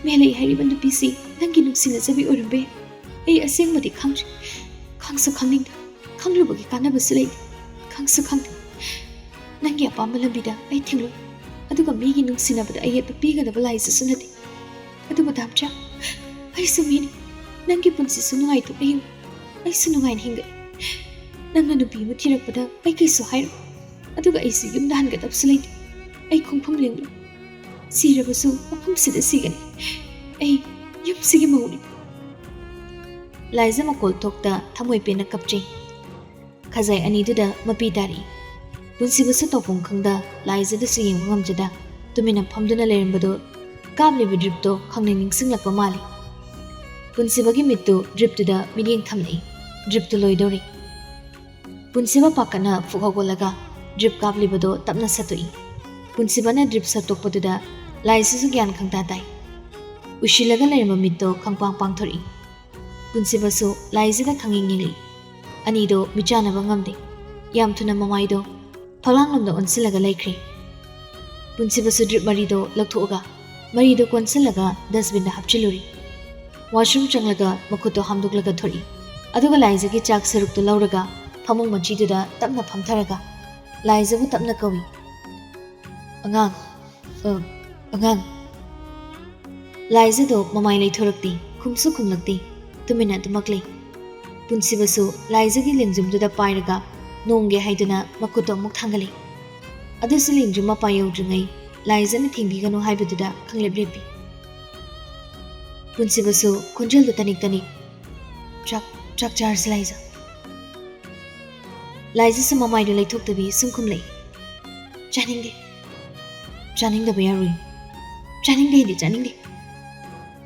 ꯃꯦꯂꯩ ꯍꯥꯏꯔꯤꯕ ꯅꯨꯄꯤꯁꯤ ꯅꯪꯒꯤ ꯅꯨꯡꯁꯤꯅꯖꯕꯤ ꯑꯣꯏꯔꯝꯕ ꯌꯥꯏ꯫ ꯑꯩ ꯑꯁꯦꯡꯕꯗꯤ ꯈꯪꯗ꯭ꯔꯤ꯫ ꯈꯪꯁꯨ ꯈꯪꯅꯤꯡꯗꯦ꯫ ꯈꯪꯂꯨꯕꯒꯤ ꯀꯥꯟꯅꯕꯁꯨ ꯂꯩꯇꯦ꯫ ꯈꯪꯁꯨ ꯈꯪꯗꯦ꯫ ꯅꯪꯒꯤ ꯑꯄꯥꯝꯕ ꯂꯝꯕꯤꯗ ꯑꯩ ꯊꯤꯡꯂꯣꯏ꯫ ꯑꯗꯨꯒ ꯃꯤꯒꯤ ꯅꯨꯡꯁꯤꯅꯕꯗ ꯑꯌꯦꯠꯄ ꯄꯤꯒꯗꯕ ꯂꯥꯏꯖꯁꯨ ꯅꯠꯇꯦ꯫ ꯑꯗꯨꯕꯨ ꯗꯥꯝꯆꯥ, ꯑꯩꯁꯨ ꯃꯤꯅꯤ꯫ ꯅꯪꯒꯤ ꯄꯨꯟꯁꯤꯁꯨ ꯅꯨꯡꯉꯥꯏꯊꯣꯛꯅ ꯍꯤꯡꯉꯨ꯫ ꯑꯩꯁꯨ ꯅꯨꯡꯉꯥꯏꯅ ꯍꯤꯡꯒꯅꯤ꯫ ꯅꯪꯅ ꯅꯨꯄꯤ ꯑꯃ ꯊꯤꯔꯛꯄꯗ ꯑꯩ ꯀꯩꯁꯨ ꯍꯥꯏꯔꯣꯏ꯫ ꯑꯗꯨꯒ ꯑꯩꯁꯨ ꯌꯨꯝꯗ ꯍꯟꯒꯗꯕꯁꯨ ꯂꯩꯇꯦ꯫ ꯑꯩ ꯈꯣꯡꯐꯝ ꯂꯦꯡꯂꯣꯏ꯫ ꯁꯤꯔꯕꯁꯨ ꯃꯐꯝꯁꯤꯗ ꯁꯤꯒꯅꯤ꯫ ꯑꯩ ꯌꯨꯝꯁꯤꯒꯤ ꯃꯧꯅꯤ꯫ ꯂꯥꯏꯖ ꯃꯀꯣꯜ ꯊꯣꯛꯇ ꯊꯃꯣꯏ ꯄꯦꯟꯅ ꯀꯞꯆꯩ꯫ ꯈꯖꯥꯏ ꯑꯅꯤꯗꯨꯗ ꯃꯄꯤ ꯇꯥꯔꯛꯏ꯫ ꯄꯨꯟꯁꯤꯕꯁꯨ ꯇꯧꯐꯝ ꯈꯪꯗ ꯂꯥꯏꯖꯗꯁꯨ ꯌꯦꯡꯕ ꯉꯝꯖꯗ ꯇꯨꯃꯤꯟꯅ ꯐꯝꯗꯨꯅ ꯂꯩꯔꯝꯕꯗꯨ ꯀꯥꯞꯂꯤꯕ ꯗ꯭ꯔꯤꯞꯇꯣ ꯈꯪꯅꯤꯡ ꯅꯤꯡꯁꯤꯡꯂꯛꯄ ꯃꯥꯜꯂꯤ꯫ ꯄꯨꯟꯁꯤꯕꯒꯤ ꯃꯤꯠꯇꯨ ꯗ꯭ꯔꯤꯞꯇꯨꯗ ꯃꯤꯠꯌꯦꯡ ꯊꯝꯂꯛꯏ꯫ ꯗ꯭ꯔꯤꯞꯇꯨ ꯂꯣꯏꯗꯧꯔꯤ꯫ ꯄꯨꯟꯁꯤꯕ ꯄꯥꯈꯠꯅ ꯐꯨꯛ ꯍꯧꯒꯠꯂꯒ ꯗ꯭ꯔꯤꯞ ꯀꯥꯞꯂꯤꯕꯗꯣ ꯇꯞꯅ ꯁꯠꯇꯣꯛꯏ꯫ ꯄꯨꯟꯁꯤꯕꯅ ꯗ꯭ꯔꯤꯞ ꯁꯠꯇꯣꯛꯄꯗꯨꯗ ꯂꯥꯏꯖꯁꯨ ꯒ꯭ꯌꯥꯟ ꯈꯪꯇꯥ ꯇꯥꯏ꯫ ꯎꯏꯁꯤꯜꯂꯒ ꯂꯩꯔꯝꯕ ꯃꯤꯠꯇꯣ ꯈꯪꯄꯥꯡ ꯄꯥꯡꯊꯣꯔꯛꯏ꯫ ꯄꯨꯟꯁꯤꯕꯁꯨ ꯂꯥꯏꯖꯗ ꯈꯪꯌꯦꯡ ꯌꯦꯡꯂꯛꯏ꯫ ꯑꯅꯤꯗꯣ ꯃꯤꯠꯆꯥꯟꯅꯕ ꯉꯝꯗꯦ꯫ ꯌꯥꯝ ꯊꯨꯅ ꯃꯃꯥꯏꯗꯣ ꯐꯛꯂꯥꯡꯂꯣꯝꯗ ꯑꯣꯟꯁꯤꯜꯂꯒ ꯂꯩꯈ꯭ꯔꯦ꯫ ꯄꯨꯟꯁꯤꯕꯁꯨ ꯗ꯭ꯔꯤꯞ ꯃꯔꯤꯗꯣ ꯂꯧꯊꯣꯛꯑꯒ ꯃꯔꯤꯗꯣ ꯀꯣꯟꯁꯤꯜꯂꯒ ꯗꯁꯕꯤꯟꯗ ꯍꯥꯞꯆꯤꯜꯂꯨꯔꯤ꯫ ꯋꯥꯁꯔꯨꯝ ꯆꯪꯂꯒ ꯃꯈꯨꯠꯇꯣ ꯍꯥꯝꯗꯣꯛꯂꯒ ꯊꯣꯔꯛꯏ꯫ ꯑꯗꯨꯒ ꯂꯥꯏꯖꯒꯤ ꯆꯥꯛ ꯁꯔꯨꯛꯇꯨ ꯂꯧꯔꯒ ꯐꯃꯨꯡ ꯃꯆꯤꯗꯨꯗ ꯇꯞꯅ ꯐꯝꯊꯔꯒ ꯂꯥꯏꯖꯕꯨ ꯇꯞꯅ ꯀꯧꯏ꯫ "ꯑꯉꯥꯡ, ꯑ, ꯑꯉꯥꯡ꯫" ꯂꯥꯏꯖꯗꯣ ꯃꯃꯥꯏ ꯂꯩꯊꯣꯔꯛꯇꯦ, ꯈꯨꯝꯁꯨ ꯈꯨꯝꯂꯛꯇꯦ, ꯇꯨꯃꯤꯟꯅ ꯑꯗꯨꯃꯛ ꯂꯩ꯫ ꯄꯨꯟꯁꯤꯕꯁꯨ ꯂꯥꯏꯖꯒꯤ ꯂꯦꯡꯖꯨꯝꯗꯨꯗ ꯄꯥꯏꯔꯒ ꯅꯣꯡꯒꯦ ꯍꯥꯏꯗꯨꯅ ꯃꯈꯨꯠꯇꯣ ꯑꯃꯨꯛ ꯊꯥꯡꯒꯠꯂꯤ꯫ ꯑꯗꯨꯁꯨ ꯂꯦꯡꯖꯨꯝ ꯃꯄꯥ ꯌꯧꯗ꯭ꯔꯤꯉꯩ ꯂꯥꯏꯖꯅ ꯊꯦꯡꯕꯤꯒꯅꯨ ꯍꯥꯏꯕꯗꯨꯗ ꯈꯪꯂꯦꯞ ꯂꯦꯞꯄꯤ꯫ ꯄꯨꯟꯁꯤꯕꯁꯨ ꯈꯣꯟꯖꯦꯜꯗꯨ ꯇꯅꯤꯛ ꯇꯅꯤꯛ, "ꯆꯥꯛ, ꯆꯥꯛ ꯆꯥꯔꯁꯤ ꯂꯥꯏꯖ꯫" ꯂꯥꯏꯖꯁꯨ ꯃꯃꯥꯏꯗꯨ ꯂꯩꯊꯣꯛꯇꯕꯤ ꯁꯨꯝ ꯈꯨꯝꯂꯛꯏ꯫ "ꯆꯥꯅꯤꯡꯗꯦ꯫ ꯆꯥꯅꯤꯡꯗꯕ ꯌꯥꯔꯣꯏ꯫ ꯆꯥꯅꯤꯡꯗꯦ ꯍꯥꯏꯗꯤ ꯆꯥꯅꯤꯡꯗꯦ꯫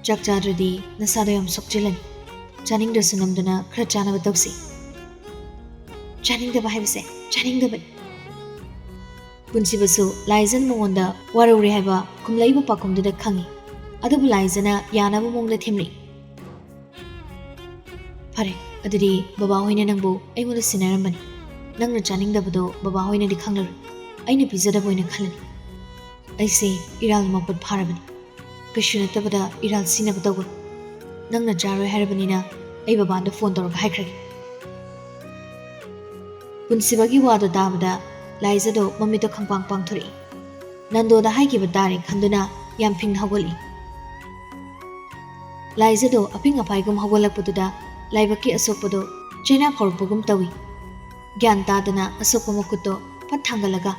ꯆꯥꯛ ꯆꯥꯗ꯭ꯔꯗꯤ ꯅꯁꯥꯗꯣ ꯌꯥꯝ ꯁꯣꯛꯆꯤꯜꯂꯅꯤ꯫ ꯆꯥꯅꯤꯡꯗ꯭ꯔꯁꯨ ꯅꯝꯗꯅ ꯈꯔ ꯆꯥꯅꯕ ꯇꯧꯁꯤ꯫" "ꯆꯥꯅꯤꯡꯗꯕ ꯍꯥꯏꯕꯁꯦ ꯆꯥꯅꯤꯡꯗꯕꯅꯤ꯫" ꯄꯨꯟꯁꯤꯕꯁꯨ ꯂꯥꯏꯖꯟ ꯃꯉꯣꯟꯗ ꯋꯥꯔꯧꯔꯦ ꯍꯥꯏꯕ ꯈꯨꯝꯂꯛꯏꯕ ꯄꯥꯎꯈꯨꯝꯗꯨꯗ ꯈꯪꯏ꯫ ꯑꯗꯨꯕꯨ ꯂꯥꯏꯖꯅ ꯌꯥꯅꯕ ꯃꯑꯣꯡꯗ ꯊꯦꯝꯂꯛꯏ꯫ "ꯐꯔꯦ, ꯑꯗꯨꯗꯤ ꯕꯕꯥ ꯍꯣꯏꯅ ꯅꯪꯕꯨ ꯑꯩꯉꯣꯟꯗ ꯁꯤꯟꯅꯔꯝꯕꯅꯤ꯫ ꯅꯪꯅ ꯆꯥꯅꯤꯡꯗꯕꯗꯣ ꯕꯕꯥ ꯍꯣꯏꯅꯗꯤ ꯈꯪꯂꯔꯣꯏ꯫ ꯑꯩꯅ ꯄꯤꯖꯗꯕ ꯑꯣꯏꯅ ꯈꯜꯂꯅꯤ꯫ ꯑꯩꯁꯦ ꯏꯔꯥꯜ ꯃꯄꯨꯠ ꯐꯥꯔꯕꯅꯤ꯫ ꯀꯩꯁꯨ ꯅꯠꯇꯕꯗ ꯏꯔꯥꯜ ꯁꯤꯅꯕ ꯇꯧꯒꯅꯨ꯫ ꯅꯪꯅ ꯆꯥꯔꯣꯏ ꯍꯥꯏꯔꯕꯅꯤꯅ ꯑꯩ ꯕꯕꯥꯗ ꯐꯣꯟ ꯇꯧꯔꯒ ꯍꯥꯏꯈ꯭ꯔꯒꯦ꯫" ꯄꯨꯟꯁꯤꯕꯒꯤ ꯋꯥꯗꯣ ꯇꯥꯕꯗ ꯂꯥꯏꯖꯗꯣ ꯃꯃꯤꯠꯇꯣ ꯈꯪꯄꯥꯡ ꯄꯥꯡꯊꯣꯔꯛꯏ꯫ ꯅꯟꯗꯣꯗ ꯍꯥꯏꯈꯤꯕ ꯇꯥꯔꯦ ꯈꯟꯗꯨꯅ ꯌꯥꯝ ꯐꯤꯡꯅ ꯍꯧꯒꯠꯂꯤ꯫ ꯂꯥꯏꯖꯗꯣ ꯑꯄꯤꯡ ꯑꯄꯥꯏꯒꯨꯝ ꯍꯧꯒꯠꯂꯛꯄꯗꯨꯗ ꯂꯥꯏꯕꯛꯀꯤ ꯑꯁꯣꯛꯄꯗꯣ ꯆꯩꯅꯥ ꯐꯥꯎꯔꯛꯄꯒꯨꯝ ꯇꯧꯏ꯫ ꯒ꯭ꯌꯥꯟ ꯇꯥꯗꯅ ꯑꯁꯣꯛꯄ ꯃꯈꯨꯠꯇꯣ ꯐꯠ ꯊꯥꯡꯒꯠꯂꯒ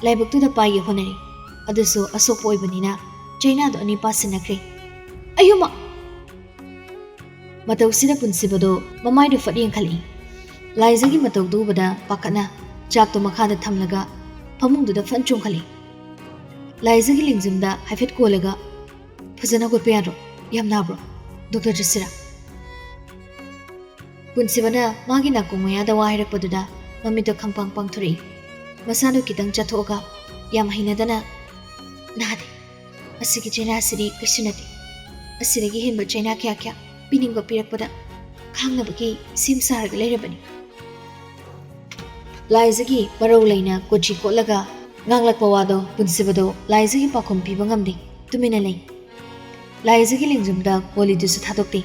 ꯂꯥꯏꯕꯛꯇꯨꯗ ꯄꯥꯏꯒꯦ ꯍꯣꯠꯅꯔꯤ꯫ ꯑꯗꯨꯁꯨ ꯑꯁꯣꯛꯄ ꯑꯣꯏꯕꯅꯤꯅ ꯆꯩꯅꯥꯗꯣ ꯑꯅꯤ ꯄꯥꯁꯤꯟꯅꯈ꯭ꯔꯦ꯫ "ꯑꯌꯨꯃ!" ꯃꯇꯧꯁꯤꯗ ꯄꯨꯟꯁꯤꯕꯗꯣ ꯃꯃꯥꯏꯗꯨ ꯐꯠ ꯌꯦꯡꯈꯠꯂꯛꯏ꯫ ꯂꯥꯏꯖꯒꯤ ꯃꯇꯧꯗꯨ ꯎꯕꯗ ꯄꯥꯈꯠꯅ ꯆꯥꯛꯇꯣ ꯃꯈꯥꯗ ꯊꯝꯂꯒ ꯐꯃꯨꯡꯗꯨꯗ ꯐꯠ ꯆꯣꯡꯈꯠꯂꯛꯏ꯫ ꯂꯥꯏꯖꯒꯤ ꯂꯦꯡꯖꯨꯝꯗ ꯍꯥꯏꯐꯦꯠ ꯀꯣꯜꯂꯒ, "ꯐꯖꯅ ꯍꯧꯒꯠꯄ ꯌꯥꯗ꯭ꯔꯣ? ꯌꯥꯝ ꯅꯥꯕ꯭ꯔꯣ? ꯗꯣꯛꯇꯔ ꯆꯠꯁꯤꯔꯥ?" ꯄꯨꯟꯁꯤꯕꯅ ꯃꯥꯒꯤ ꯅꯥꯀꯣꯡ ꯃꯌꯥꯗ ꯋꯥ ꯍꯥꯏꯔꯛꯄꯗꯨꯗ ꯃꯃꯤꯠꯇꯣ ꯈꯪꯄꯥꯡ ꯄꯥꯡꯊꯣꯔꯛꯏ꯫ ꯃꯁꯥꯗꯣ ꯈꯤꯇꯪ ꯆꯠꯊꯣꯛꯑꯒ ꯌꯥꯝ ꯍꯩꯅꯗꯅ, "ꯅꯥꯗꯦ꯫ ꯑꯁꯤꯒꯤ ꯆꯩꯅꯥꯁꯤꯗꯤ ꯀꯩꯁꯨ ꯅꯠꯇꯦ꯫ ꯑꯁꯤꯗꯒꯤ ꯍꯦꯟꯕ ꯆꯩꯅꯥ ꯀꯌꯥ ꯀꯌꯥ ꯄꯤꯅꯤꯡꯕ ꯄꯤꯔꯛꯄꯗ ꯈꯥꯡꯅꯕꯒꯤ ꯁꯦꯝ ꯁꯥꯔꯒ ꯂꯩꯔꯕꯅꯤ꯫" ꯂꯥꯏꯖꯒꯤ ꯃꯔꯧ ꯂꯩꯅ ꯀꯣꯆꯤ ꯀꯣꯠꯂꯒ ꯉꯥꯡꯂꯛꯄ ꯋꯥꯗꯣ ꯄꯨꯟꯁꯤꯕꯗꯣ ꯂꯥꯏꯖꯒꯤ ꯄꯥꯎꯈꯨꯝ ꯄꯤꯕ ꯉꯝꯗꯦ꯫ ꯇꯨꯃꯤꯟꯅ ꯂꯩ꯫ ꯂꯥꯏꯖꯒꯤ ꯂꯦꯡꯖꯨꯝꯗ ꯀꯣꯜꯂꯤꯗꯨꯁꯨ ꯊꯥꯗꯣꯛꯇꯦ꯫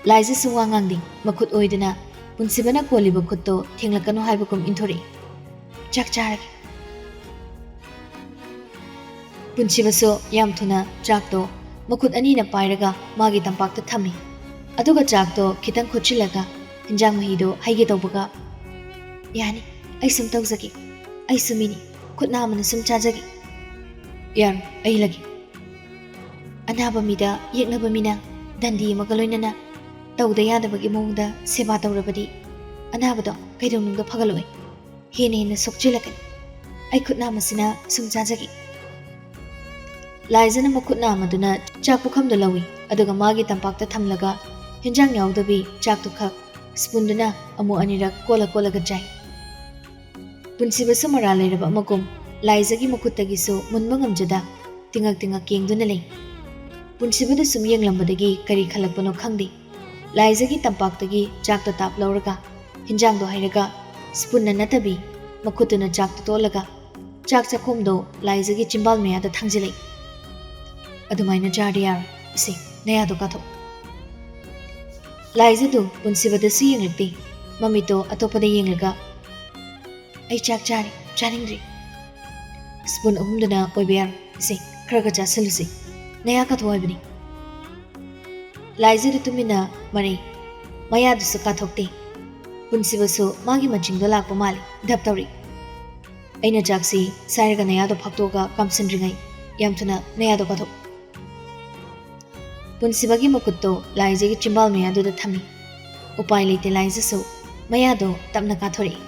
ꯂꯥꯏꯖꯁꯨ ꯋꯥ ꯉꯥꯡꯗꯦ꯫ ꯃꯈꯨꯠ ꯑꯣꯏꯗꯨꯅ ꯄꯨꯟꯁꯤꯕꯅ ꯀꯣꯜꯂꯤꯕ ꯈꯨꯠꯇꯣ ꯊꯦꯡꯂꯛꯀꯅꯨ ꯍꯥꯏꯕꯒꯨꯝ ꯏꯟꯊꯣꯔꯛꯏ꯫ "ꯆꯥꯛ ꯆꯥꯔꯒꯦ꯫" ꯄꯨꯟꯁꯤꯕꯁꯨ ꯌꯥꯝ ꯊꯨꯅ ꯆꯥꯛꯇꯣ ꯃꯈꯨꯠ ꯑꯅꯤꯅ ꯄꯥꯏꯔꯒ ꯃꯥꯒꯤ ꯇꯝꯄꯥꯛꯇ ꯊꯝꯃꯤ꯫ ꯑꯗꯨꯒ ꯆꯥꯛꯇꯣ ꯈꯤꯇꯪ ꯈꯣꯠꯆꯤꯜꯂꯒ ꯍꯤꯟꯖꯥꯡ ꯃꯍꯤꯗꯣ ꯍꯩꯒꯦ ꯇꯧꯕꯒ, "ꯌꯥꯅꯤ, ꯑꯩ ꯁꯨꯝ ꯇꯧꯖꯒꯦ꯫ ꯑꯩꯁꯨ ꯃꯤꯅꯤ, ꯈꯨꯠ ꯅꯥꯝꯃꯅ ꯁꯨꯝ ꯆꯥꯖꯒꯦ꯫" "ꯌꯥꯔꯣꯏ, ꯑꯩ ꯍꯦꯜꯂꯒꯦ꯫" ꯑꯅꯥꯕ ꯃꯤꯗ ꯌꯦꯛꯅꯕ ꯃꯤꯅ ꯗꯟꯗꯤ ꯑꯃꯒ ꯂꯣꯏꯅꯅ ꯇꯧꯗ ꯌꯥꯗꯕꯒꯤ ꯃꯑꯣꯡꯗ ꯁꯦꯕꯥ ꯇꯧꯔꯕꯗꯤ ꯑꯅꯥꯕꯗꯣ ꯀꯩꯗꯧꯅꯨꯡꯗ ꯐꯒꯠꯂꯛꯑꯣꯏ꯫ ꯍꯦꯟꯅ ꯍꯦꯟꯅ ꯁꯣꯛꯆꯤꯜꯂꯛꯀꯅꯤ꯫ ꯑꯩ ꯈꯨꯠ ꯅꯥꯝꯃꯁꯤꯅ ꯁꯨꯝ ꯆꯥꯖꯒꯦ꯫ ꯂꯥꯏꯖꯅ ꯃꯈꯨꯠ ꯅꯥꯝꯃꯗꯨꯅ ꯆꯥꯛ ꯄꯨꯈꯝꯗꯣ ꯂꯧꯏ, ꯑꯗꯨꯒ ꯃꯥꯒꯤ ꯇꯝꯄꯥꯛꯇ ꯊꯝꯂꯒ ꯍꯤꯟꯖꯥꯡ ꯌꯥꯎꯗꯕꯤ ꯆꯥꯛꯇꯨ ꯈꯛ ꯁ꯭ꯄꯨꯟꯗꯨꯅ ꯑꯃꯨꯛ ꯑꯅꯤꯔꯛ ꯀꯣꯠꯂ ꯀꯣꯠꯂꯒ ꯆꯥꯏ꯫ ꯄꯨꯟꯁꯤꯕꯁꯨ ꯃꯔꯥꯜ ꯂꯩꯔꯕ ꯑꯃꯒꯨꯝ ꯂꯥꯏꯖꯒꯤ ꯃꯈꯨꯠꯇꯒꯤꯁꯨ ꯃꯨꯟꯕ ꯉꯝꯖꯗ ꯇꯤꯉꯛ ꯇꯤꯉꯛ ꯌꯦꯡꯗꯨꯅ ꯂꯩ꯫ ꯄꯨꯟꯁꯤꯕꯗ ꯁꯨꯝ ꯌꯦꯡꯂꯝꯕꯗꯒꯤ ꯀꯔꯤ ꯈꯜꯂꯛꯄꯅꯣ ꯈꯪꯗꯦ꯫ ꯂꯥꯏꯖꯒꯤ ꯇꯝꯄꯥꯛꯇꯒꯤ ꯆꯥꯛꯇꯣ ꯇꯥꯞ ꯂꯧꯔꯒ ꯍꯤꯟꯖꯥꯡꯗꯣ ꯍꯩꯔꯒ ꯁ꯭ꯄꯨꯟꯅ ꯅꯠꯇꯕꯤ ꯃꯈꯨꯠꯇꯨꯅ ꯆꯥꯛꯇꯣ ꯇꯣꯠꯂꯒ ꯆꯥꯛ ꯆꯥꯛꯈꯣꯝꯗꯣ ꯂꯥꯏꯖꯒꯤ ꯆꯤꯝꯕꯥꯜ ꯃꯌꯥꯗ ꯊꯥꯡꯖꯤꯜꯂꯛꯏ꯫ "ꯑꯗꯨꯃꯥꯏꯅ ꯆꯥꯔꯗꯤ ꯌꯥꯔꯣꯏ꯫ ꯏꯁꯦ, ꯅꯌꯥꯗꯣ ꯀꯥꯊꯣꯛ꯫" ꯂꯥꯏꯖꯗꯨ ꯄꯨꯟꯁꯤꯕꯗꯁꯨ ꯌꯦꯡꯂꯛꯇꯦ꯫ ꯃꯃꯤꯠꯇꯣ ꯑꯇꯣꯞꯄꯗ ꯌꯦꯡꯂꯒ, "ꯑꯩ ꯆꯥꯛ ꯆꯥꯔꯦ, ꯆꯥꯅꯤꯡꯗ꯭ꯔꯤ꯫" ꯁ꯭ꯄꯨꯟ ꯑꯍꯨꯝꯗꯨꯅ ꯑꯣꯏꯕ ꯌꯥꯔꯣꯏ꯫ ꯁꯦ, ꯈꯔ ꯈꯔ ꯆꯥꯁꯤꯜꯂꯨꯁꯦ꯫ ꯅꯌꯥ ꯀꯥꯊꯣꯛ ꯍꯥꯏꯕꯅꯤ꯫ ꯂꯥꯏꯖꯗꯨ ꯇꯨꯃꯤꯟꯅ ꯃꯔꯩ꯫ ꯃꯌꯥꯗꯨꯁꯨ ꯀꯥꯊꯣꯛꯇꯦ꯫ ꯄꯨꯟꯁꯤꯕꯁꯨ ꯃꯥꯒꯤ ꯃꯆꯤꯡꯗꯣ ꯂꯥꯛꯄ ꯃꯥꯜꯂꯤ꯫ ꯙꯞ ꯇꯧꯔꯤ꯫ "ꯑꯩꯅ ꯆꯥꯛꯁꯤ ꯁꯥꯏꯔꯒ ꯅꯌꯥꯗꯣ ꯐꯥꯛꯇꯣꯛꯑꯒ ꯀꯥꯝꯁꯤꯟꯗ꯭ꯔꯤꯉꯩ ꯌꯥꯝ ꯊꯨꯅ ꯅꯌꯥꯗꯣ ꯀꯥꯊꯣꯛ꯫" ꯄꯨꯟꯁꯤꯕꯒꯤ ꯃꯈꯨꯠꯇꯣ ꯂꯥꯏꯖꯒꯤ ꯆꯤꯝꯕꯥꯜ ꯃꯌꯥꯗꯨꯗ ꯊꯝꯃꯤ꯫ ꯎꯄꯥꯏ ꯂꯩꯇꯦ, ꯂꯥꯏꯖꯁꯨ ꯃꯌꯥꯗꯣ ꯇꯞꯅ ꯀꯥꯊꯣꯔꯛꯏ꯫